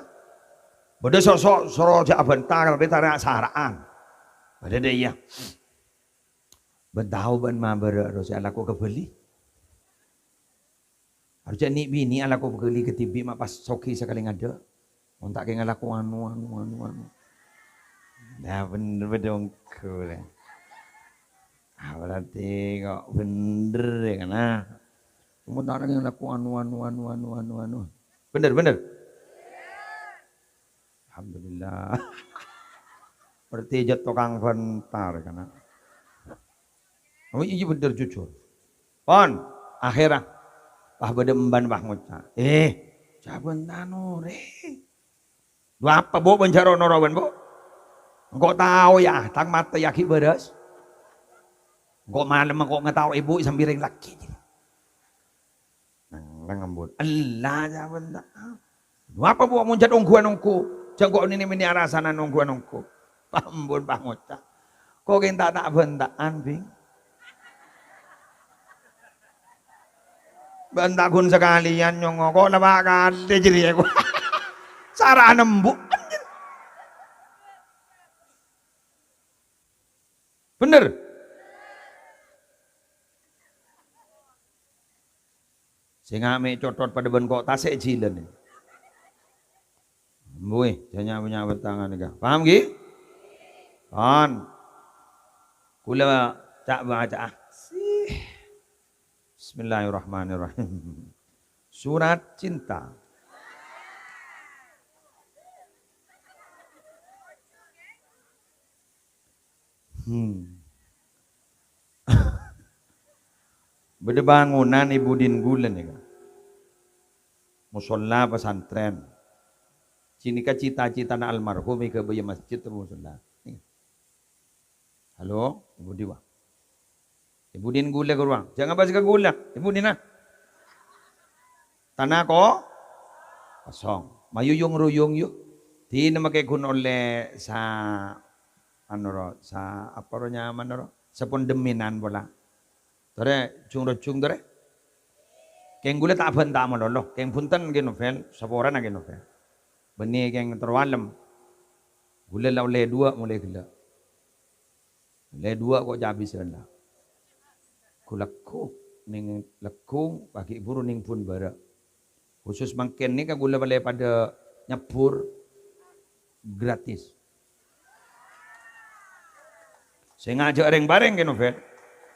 Bâdâ sosok soro jhâ' abhânta, tapè ta' ra-sara'an. Bâdâ dâ' iyâ. Bân tao bân ma' bârâ' ro sè alako ka Bali. Harus jhâ' nè'-binè' alako ka Bali kadhibi' ma' pas soghi sakalè ngadâ'. Mon ta' kèng alako anu, anu, anu, anu. Nah, bhender bâdâ ongghu, rè. Ah, berarti kok bhender, ya, kan, ah? Mon ta' kèng alako anu, anu, anu, anu, anu, anu. Bhender, bhender. Alhamdulillah. Berarti jhât tokang bhântar, kan? Oh, iyâ bhender jujur. Pon, akhèra pas bâdâ emban pas ngoca', "Eh, jhâ' bân tanore." "Dhu apa, Bu', bân jhâ' ro-noro bân, Bu'? Engko' tao, yâ, tang matè yâ ghi' bârâs. Engko' malem engko' ngatao'è Bu' sambi rèng lakè'." Neng, neng ampon. "Ella, jhâ' bân ta'." "Dhu apa, Bu', mon jhât ongghuwân ongghu? Jhâ' engko' nènè' mènè' arasana ongghuwân ongghu." Pas ampon pas ngoca', "Ko' kèng ta' ta'-bânta'an, Bhing." Bân ta' ghun sakalèyan nyongngo', ko' la pa' kalè jârèya, ko'. Sara nembu'. Bhender. Sènga' mè' cothot padâ bân ko' tasè' jhilân. Mbuh, jhâ' nya'-, nya' bâtangan nèka. Paham, ghi? Pon. Kaulâ ca'-, baca'a. Sih. Bismillahirrahmanirrahim. Surat Cinta. Hmm. Bâdâ bângonan è budina ghulâ nèka. Mosolla pesantren. Cinèka cita-citana almarhum èghâbâyâ masjid atabâ mosolla. Halo, è budi, wa? È budina ghulâ, ghuru, wa? Jhâ' ngabâs ka ghulâ. È budina. Tana ko-, kosong. Mayu yung-ruyung, yu. Dinah makè ghun ollè sa-, anu, ro, sa-, apa, ro, nyamana, ro? Sapondemenan pola. Torè, jung-rojung, torè. Kèng ghulâ ta' bânta malolo. Kèng bhunten, Kè Novel. Saporana, Kè Novel. Bânnè kèng terro alem. Ghulâ la ollè duwâ' molaè ghellâ'. Ollè duwâ' ko' ca' abisân la. Ko' lagghu' neng lagghu', paghi' buru neng bun bârâ'. Khusus mangkèn nèka ghulâ ollè padâ nyebbhur gratis. Sènga' jhâ' rèng-parèng kèno, Fed.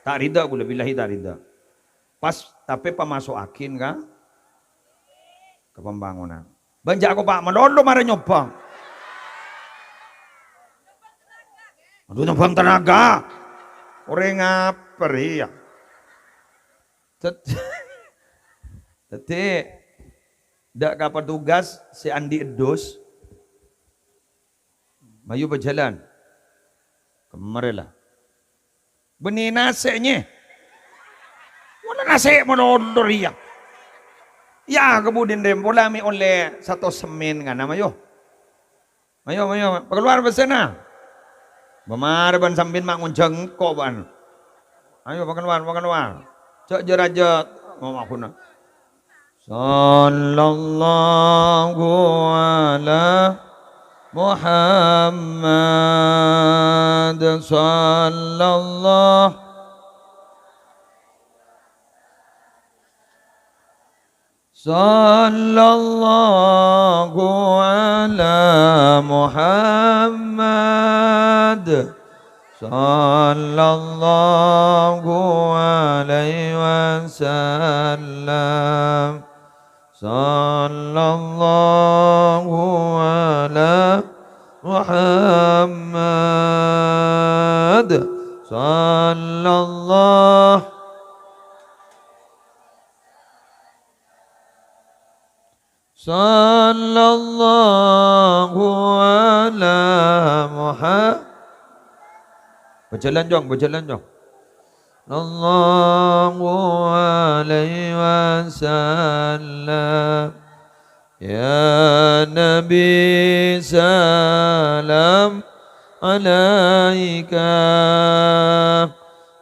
Ta' rida ghulâ, billahi ta' rida. Pas, tapè pamaso'aghin ka, ka pambângonan. Bân jhâ' ko' pa' malolo marè nyobbhâng. Adhu, nyobbhâng tenaga. Orèng apa rèya? Dad-, dhâddhi, dâ' ka petugas sè andi' eddhus, mayu bhâjâlân. Kemmarè la. Bânnè nasè', nyè. Wala nasè' malolo rèya. Yâ, kabudin rèm pola mè' ollè satos semmèn ngana, mayu. Mayu, mayu, pakalowar pèssèna. Bâ marè bân sampèyan ma' ngonjhâng engko', bân. Ayo, pakalowar, pakalowar. Jhâ' jâ-rajâ. Oh, maghuna. Sallallahu ala Muhammad. Sallallahu Sallallahu ala Muhammad. Sallallahu alaihi wasallam. Sallallahu ala Muhammad. Sallallahu Sallallahu ala Muha-, bhâjâlân, Jong, bhâjâlân, Jong. Sallallahu alaihi wasallam. Ya Nabi, salam alaika.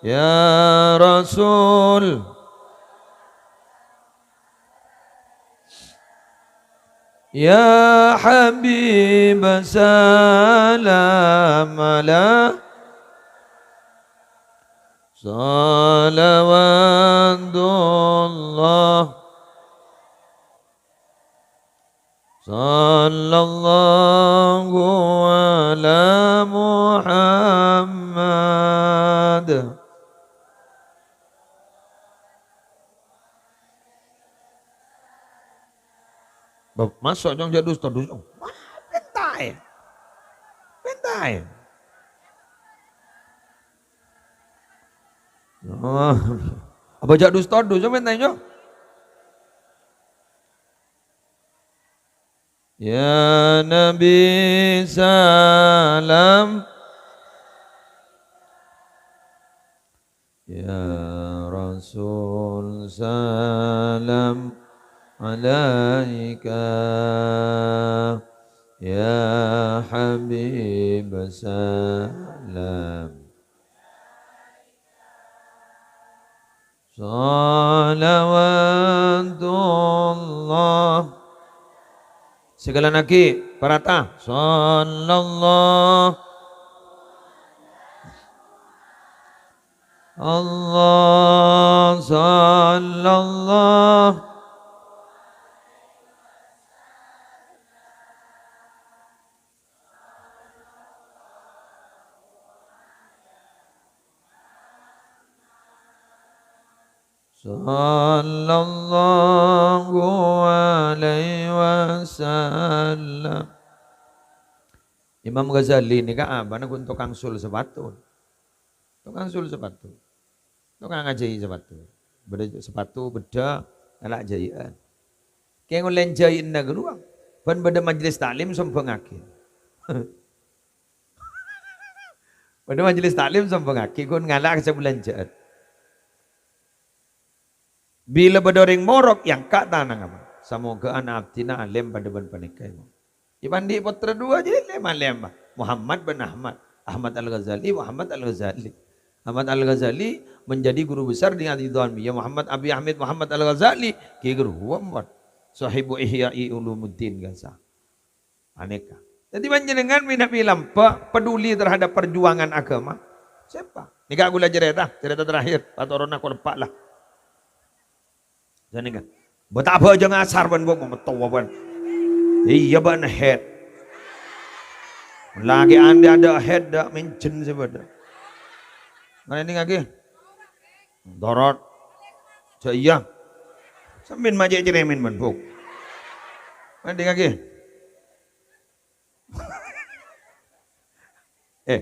Ya Rasul. Ya Habib, salam ala-, salawatullah. Sallallahu ala Muhammad. Bâ-, maso' nyong jâ' dus-todus. Oh, wah, pèntaè. Pèntaè. Oh. Apa jhâ' dus-todus, coba tanya. Ya Nabi salam. Ya Rasul salam alaika. Ya Habib salam. Salawatullah. Sekali lagi, parata. Sallallahu. Allah, sallallahu. Sallallahu alaihi wasallam. Imam Ghazali nèka abana ghun tokang sul sepatu. Tokang sul sepatu. Tokang ajhâi' sepatu. Bâdâ sepatu beddhâ ngala' jhâi'ân. Kèng ollè jhâi'na ghâruwa. Bân bâdâ majelis taklim sombhângaghi. Bâdâ majelis taklim sombhângaghi, ghun ngala' ka sè bhâlânjhâ'ân. Bilâ bâdâ orèng morok, èangka' tanangnga, "Samoghâ ana' abdhina alèm padâ bân panèka, ya, Imam." Andi' pottra duwâ' jârèya lèma-lèma. Muhammad bin Ahmad. Ahmad Al-Ghazali, Muhammad Al-Ghazali. Ahmad Al-Ghazali menjadi guru besar di Nadiyatul Ilmiah. Muhammad Abi Hamid Muhammad Al-Ghazali, Ki Guru Muhammad. Sahibu Ihya'i Ulumuddin, kan sa. Anèka. Dhâddhi panjhennengngan mènabi lambâ' peduli terhadap perjuangan agama. Sèpa? Nèka kaulâ carèta, carèta terakhir, patoronna ko' leppa' la. Jhâ' nèka. Bâ' ta' bhâjâng asar bân bâ' matowa bân. Iyâ bâ'na head. Lakè' andi' adâ' head dâ' mènjhân sè bâdâ. Mara ènèngngaghi. Torot. Jhâ' iyâ. Sampèyan ma' cè' cerèmèn bân bâ'. Mara ènèngngaghi. Eh,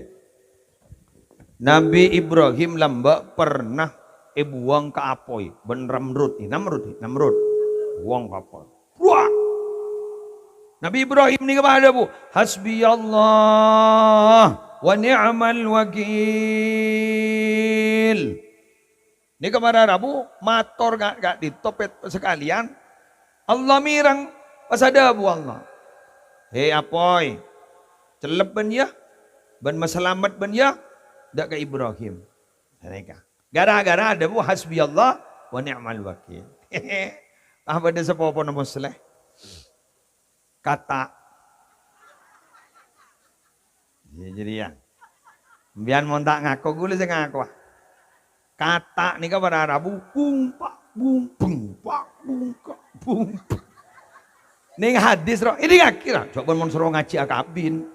Nabi Ibrahim lambâ' pernah èbuwâng ka apoy bân Ramrud. Eh, Namrud, eh, Namrud. Buwâng ka apoy. Buwâng! Nabi Ibrahim nèka pas adhâbu, "Hasbiyallah wa ni'mal wakil." Nèka para rabu mator ka, ka'dinto pet-, sakalèyan, Allah mèreng, pas adhâbu Allah, "He, apoy, cellep bân, yâ, bân masalamet bân, yâ, dâ' ka Ibrahim." Sanèka. Gara-gara adhâbu, "Hasbiyallah wa ni'mal wakil." Ah, bâdâ sapopona Musleh. Kata'. Iyâ, jârèya. Sampèyan mon ta' ngako, ghulâ sè ngako, ah. Kata' nèka para rabu, bung, pak, bung, bung, pak, bung, ka, bung, pak. Nèng hadis, ro, èdingngaghi, ra. Coba mon soro ngajhi akabin.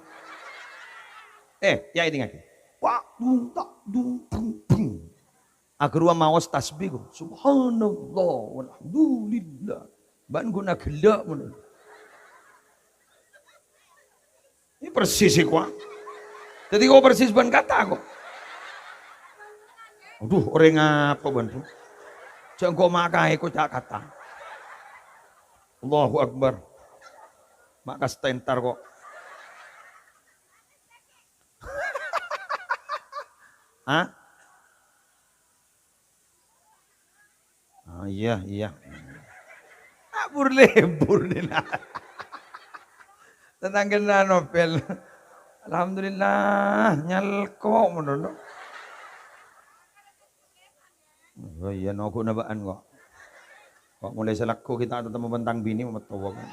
Eh, yâ, èdingngaghi. Pak, bung, tak, dung, bung, bung. Aghâruwa maos tasbih, ko. Subhanallah, walhamdulillah. Bân ghuna ghellâ' ngono. Ini persis sih, ko. Jadi, ko persis bân kata, ko. Aduh, orèng apa, bân, Bu? Jhâ' engko' ma' kaè, ko, ca' kata. Allahu Akbar. Ma' ka stentar, ko. Hah? Ah, iyâ, iyâ. Ah, bur-lebur nèna. Tatangghâna Nobel. Alhamdulillah, nyalko' mono, no. Oh iyâ, no, ghuna bâ'ân ko'. Ko' molaè salagghu kita' tatemmo bân tang binè, matowa, kan.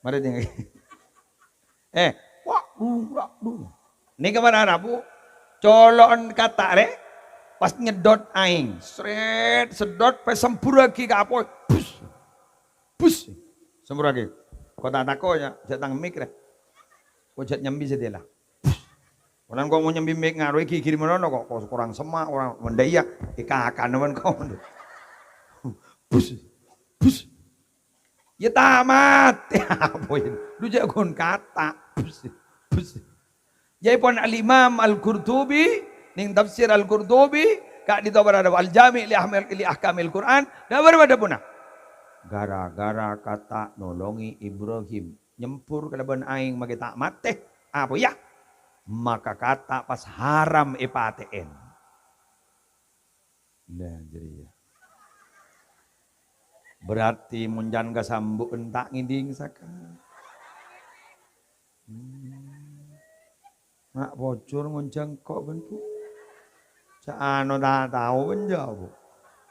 Mara èdingngaghi. Eh, wa, du, ra, du. Nèka para rabu, colo'en kata' rè, pas nyedot aèng. Sret, sedot, pas semburraghi ka apoy. Bus. Bus. Semburraghi. Ko' ta' tako', yâ, jhâ' tang mik rè. Ko' jhâ' nyambi sadhâjâ. Bus. Polana ko' mon nyambi mik ngaroy ghighir manono ko', ko' korang semma', korang mendaya, èkakana bân ko'. Bus. Bus. Ya tamat. Apa ya? Lu jhâ' ghun kata'. Bus, bus. Yâ pon Al-Imam Al-Qurtubi Neng tafsir Al-Qurtubi, ka'dinto para dâbu Al-Jami' li Ahmil-, li Ahkamil Qur'an, dâ' bârâmma dhâbuna? Gara-gara kata nolongi Ibrahim, nyembur kalabân aèng makè ta' matè, apoya? Maka kata pas haram èpatè'èn. Lah, jârèya. Berarti mon can kasambu'en ta' ngèdhing saka. Hmm. Ma' pojhur ngonjhâng ko' bân bu. Ca'ano ta' tao bân jâ' bu.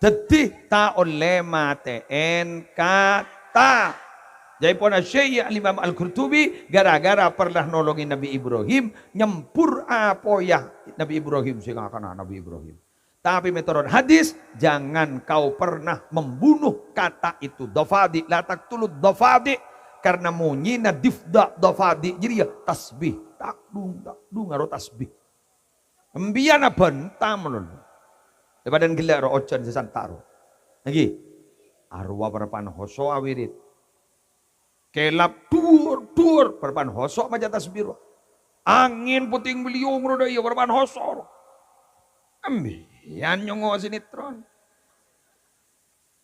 Dhâddhi ta' ollè matè'èn kata. Jâèpon Syekh Al-Imam Al-Qurtubi gara-gara pernah nolongè Nabi Ibrahim, nyembur apoya Nabi Ibrahim sè ngakana Nabi Ibrahim. Tapè mètorot hadis, jangan kau pernah membunuh kata itu, dhafadi', la taqtulud dhafadi', karena monyèna dhifda' dhafadi' jârèya tasbih, takdung, takdung, aro tasbih. Embiyan abhânta malolo. È padâna ghellâ' ro ojhân sè santa' ro. Èngghi. Arowa parappa'na hoso' awirid. Kèlap, dhuwâ', dhuwâ', parappa'na hoso' maca tasbih rowa. Angèn potèng beliung rowa dâ' iyâ parappa'na hoso' rowa. Embiyan nyongngo' sinetron.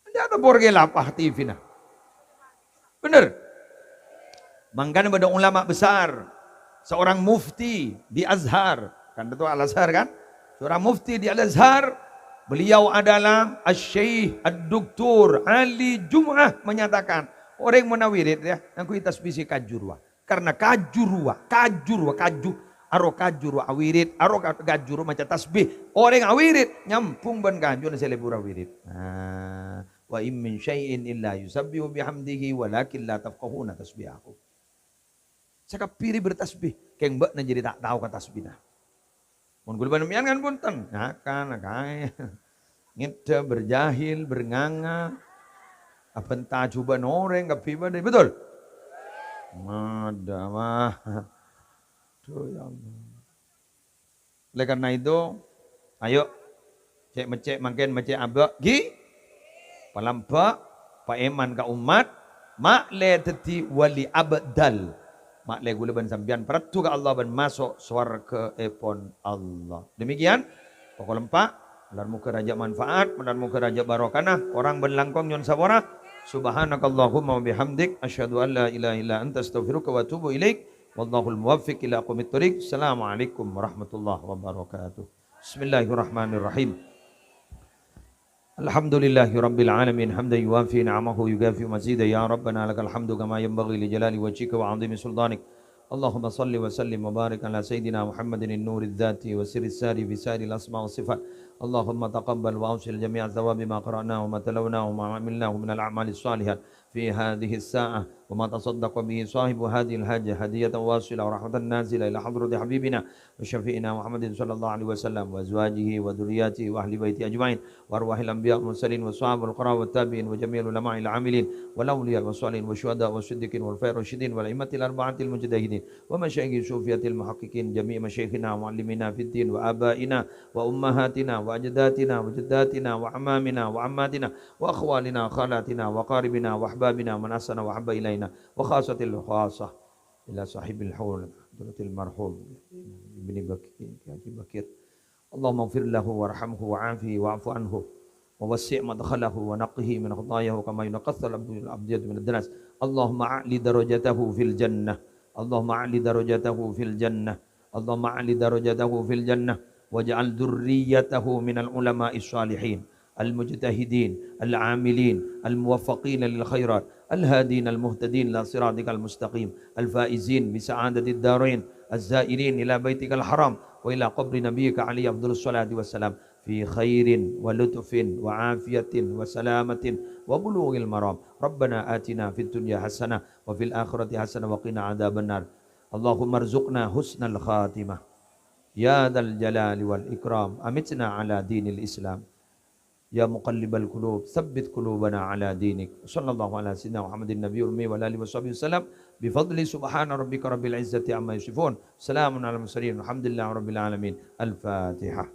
Enjâ' topor kèlap, ah, T V-na. Bhender. Mangkana bâdâ ulama besar, seorang mufti di Azhar. Kan itu Al-Azhar, kan? Seorang mufti di Al-Azhar, beliau adalah Asy-Syaikh Ad-Doktor Ali Jum'ah menyatakan, orèng mon awirid, yâ, ngangghuy tasbih sè kaju rowa. Karena kaju rowa, kaju rowa, kaju. Aro kaju rowa awirid, aro ka-, kaju rowa maca tasbih. Orèng awirid nyambhung bân kajuna sè lebur awirid. Nah, "Wa in min syai'in illa yusabbihu bihamdihi walakin la tafqahuna tasbihahum." Sakabbhi rèya bertasbih, kèng bâ'na jârèya ta' tao ka tasbihna. Mon ghulâ bân sampèyan kan bhunten, ngakan, akaè. Ngèdhâ, berjahil, bernganga. Abhânta jhubâ'na orèng kabbhi bâdâ, betul? Ada mah. Aduh, ya Allah. Oleh karena itu, ayo, cè'-meccè' mangkèn, meccè' abâ', ghi? Palambâ', paèman ka ommat, ma'lè dhâddhi wali abdal. Ma'lè ghulâ bân sampèyan parlo ka Allah bân maso' sowarghâèpon Allah. Demikian, pokol empa', moghâ-moghâ rajâ manfaat, moghâ-moghâ rajâ barokana, korang bân langkong nyo'on sapora. Subhanakallahumma wa bihamdik, asyhadu an la ilaha illa anta, astaghfiruka wa atubu ilaik. Wallahul muwaffiq ila aqwamit thoriq. Assalamualaikum warahmatullahi wabarakatuh. Bismillahirrahmanirrahim. الحمد لله رب العالمين، حمدا يوافي نعمه ويكافئ مزيده. يا ربنا لك الحمد كما ينبغي لجلال وجهك وعظيم سلطانك. اللهم صل وسلم وبارك على سيدنا محمد النور الذاتي والسر الساري في سائر الأسماء والصفات. اللهم تقبل وأوصل جميع ثواب ما قرأناه وما تلوناه وما عملناه من الأعمال الصالحات في هذه الساعة، وما تصدق به صاحب هذه الحاجة هدية واصلة ورحمة نازلة إلى حضرة حبيبنا وشفيعنا محمد صلى الله عليه وسلم وأزواجه وذرياته وأهل بيته أجمعين، وأرواح الأنبياء والمرسلين والصحابة والقرابة والتابعين وجميع العلماء العاملين والأولياء والصالحين والشهداء والصديقين والخلفاء الراشدين والأئمة الأربعة المجتهدين ومشايخ الصوفية المحققين، جميع مشايخنا ومعلمينا في الدين وآبائنا وأمهاتنا وأجدادنا وجداتنا وعمامنا وعماتنا وأخوالنا وخالاتنا وأقاربنا وأحبابنا ومن أحسن وأحب إلينا، وخاصة الخاصة إلى صاحب الحول حضرة المرحوم ابن بكير، حاجي بكير. اللهم اغفر له وارحمه وعافه واعف عنه ووسع مدخله ونقه من خطاياه كما ينقى الثوب الأبيض من الدنس. اللهم أعل درجته في الجنة. اللهم أعل درجته في الجنة. اللهم أعل درجته في الجنة واجعل ذريته من العلماء الصالحين المجتهدين العاملين الموفقين للخيرات الهادين المهتدين إلى صراطك المستقيم الفائزين بسعادة الدارين الزائرين إلى بيتك الحرام وإلى قبر نبيك عليه أفضل الصلاة والسلام في خير ولطف وعافية وسلامة وبلوغ المرام. ربنا آتنا في الدنيا حسنة وفي الآخرة حسنة وقنا عذاب النار. اللهم ارزقنا حسن الخاتمة يا ذا الجلال والإكرام. أمتنا على دين الإسلام. يا مقلب القلوب، ثبت قلوبنا على دينك. وصلى الله على سيدنا محمد النبي الأمي وعلى آله وصحبه وسلم. بفضل سبحان ربك رب العزة عما يصفون. سلام على المرسلين. والحمد لله رب العالمين. الفاتحة.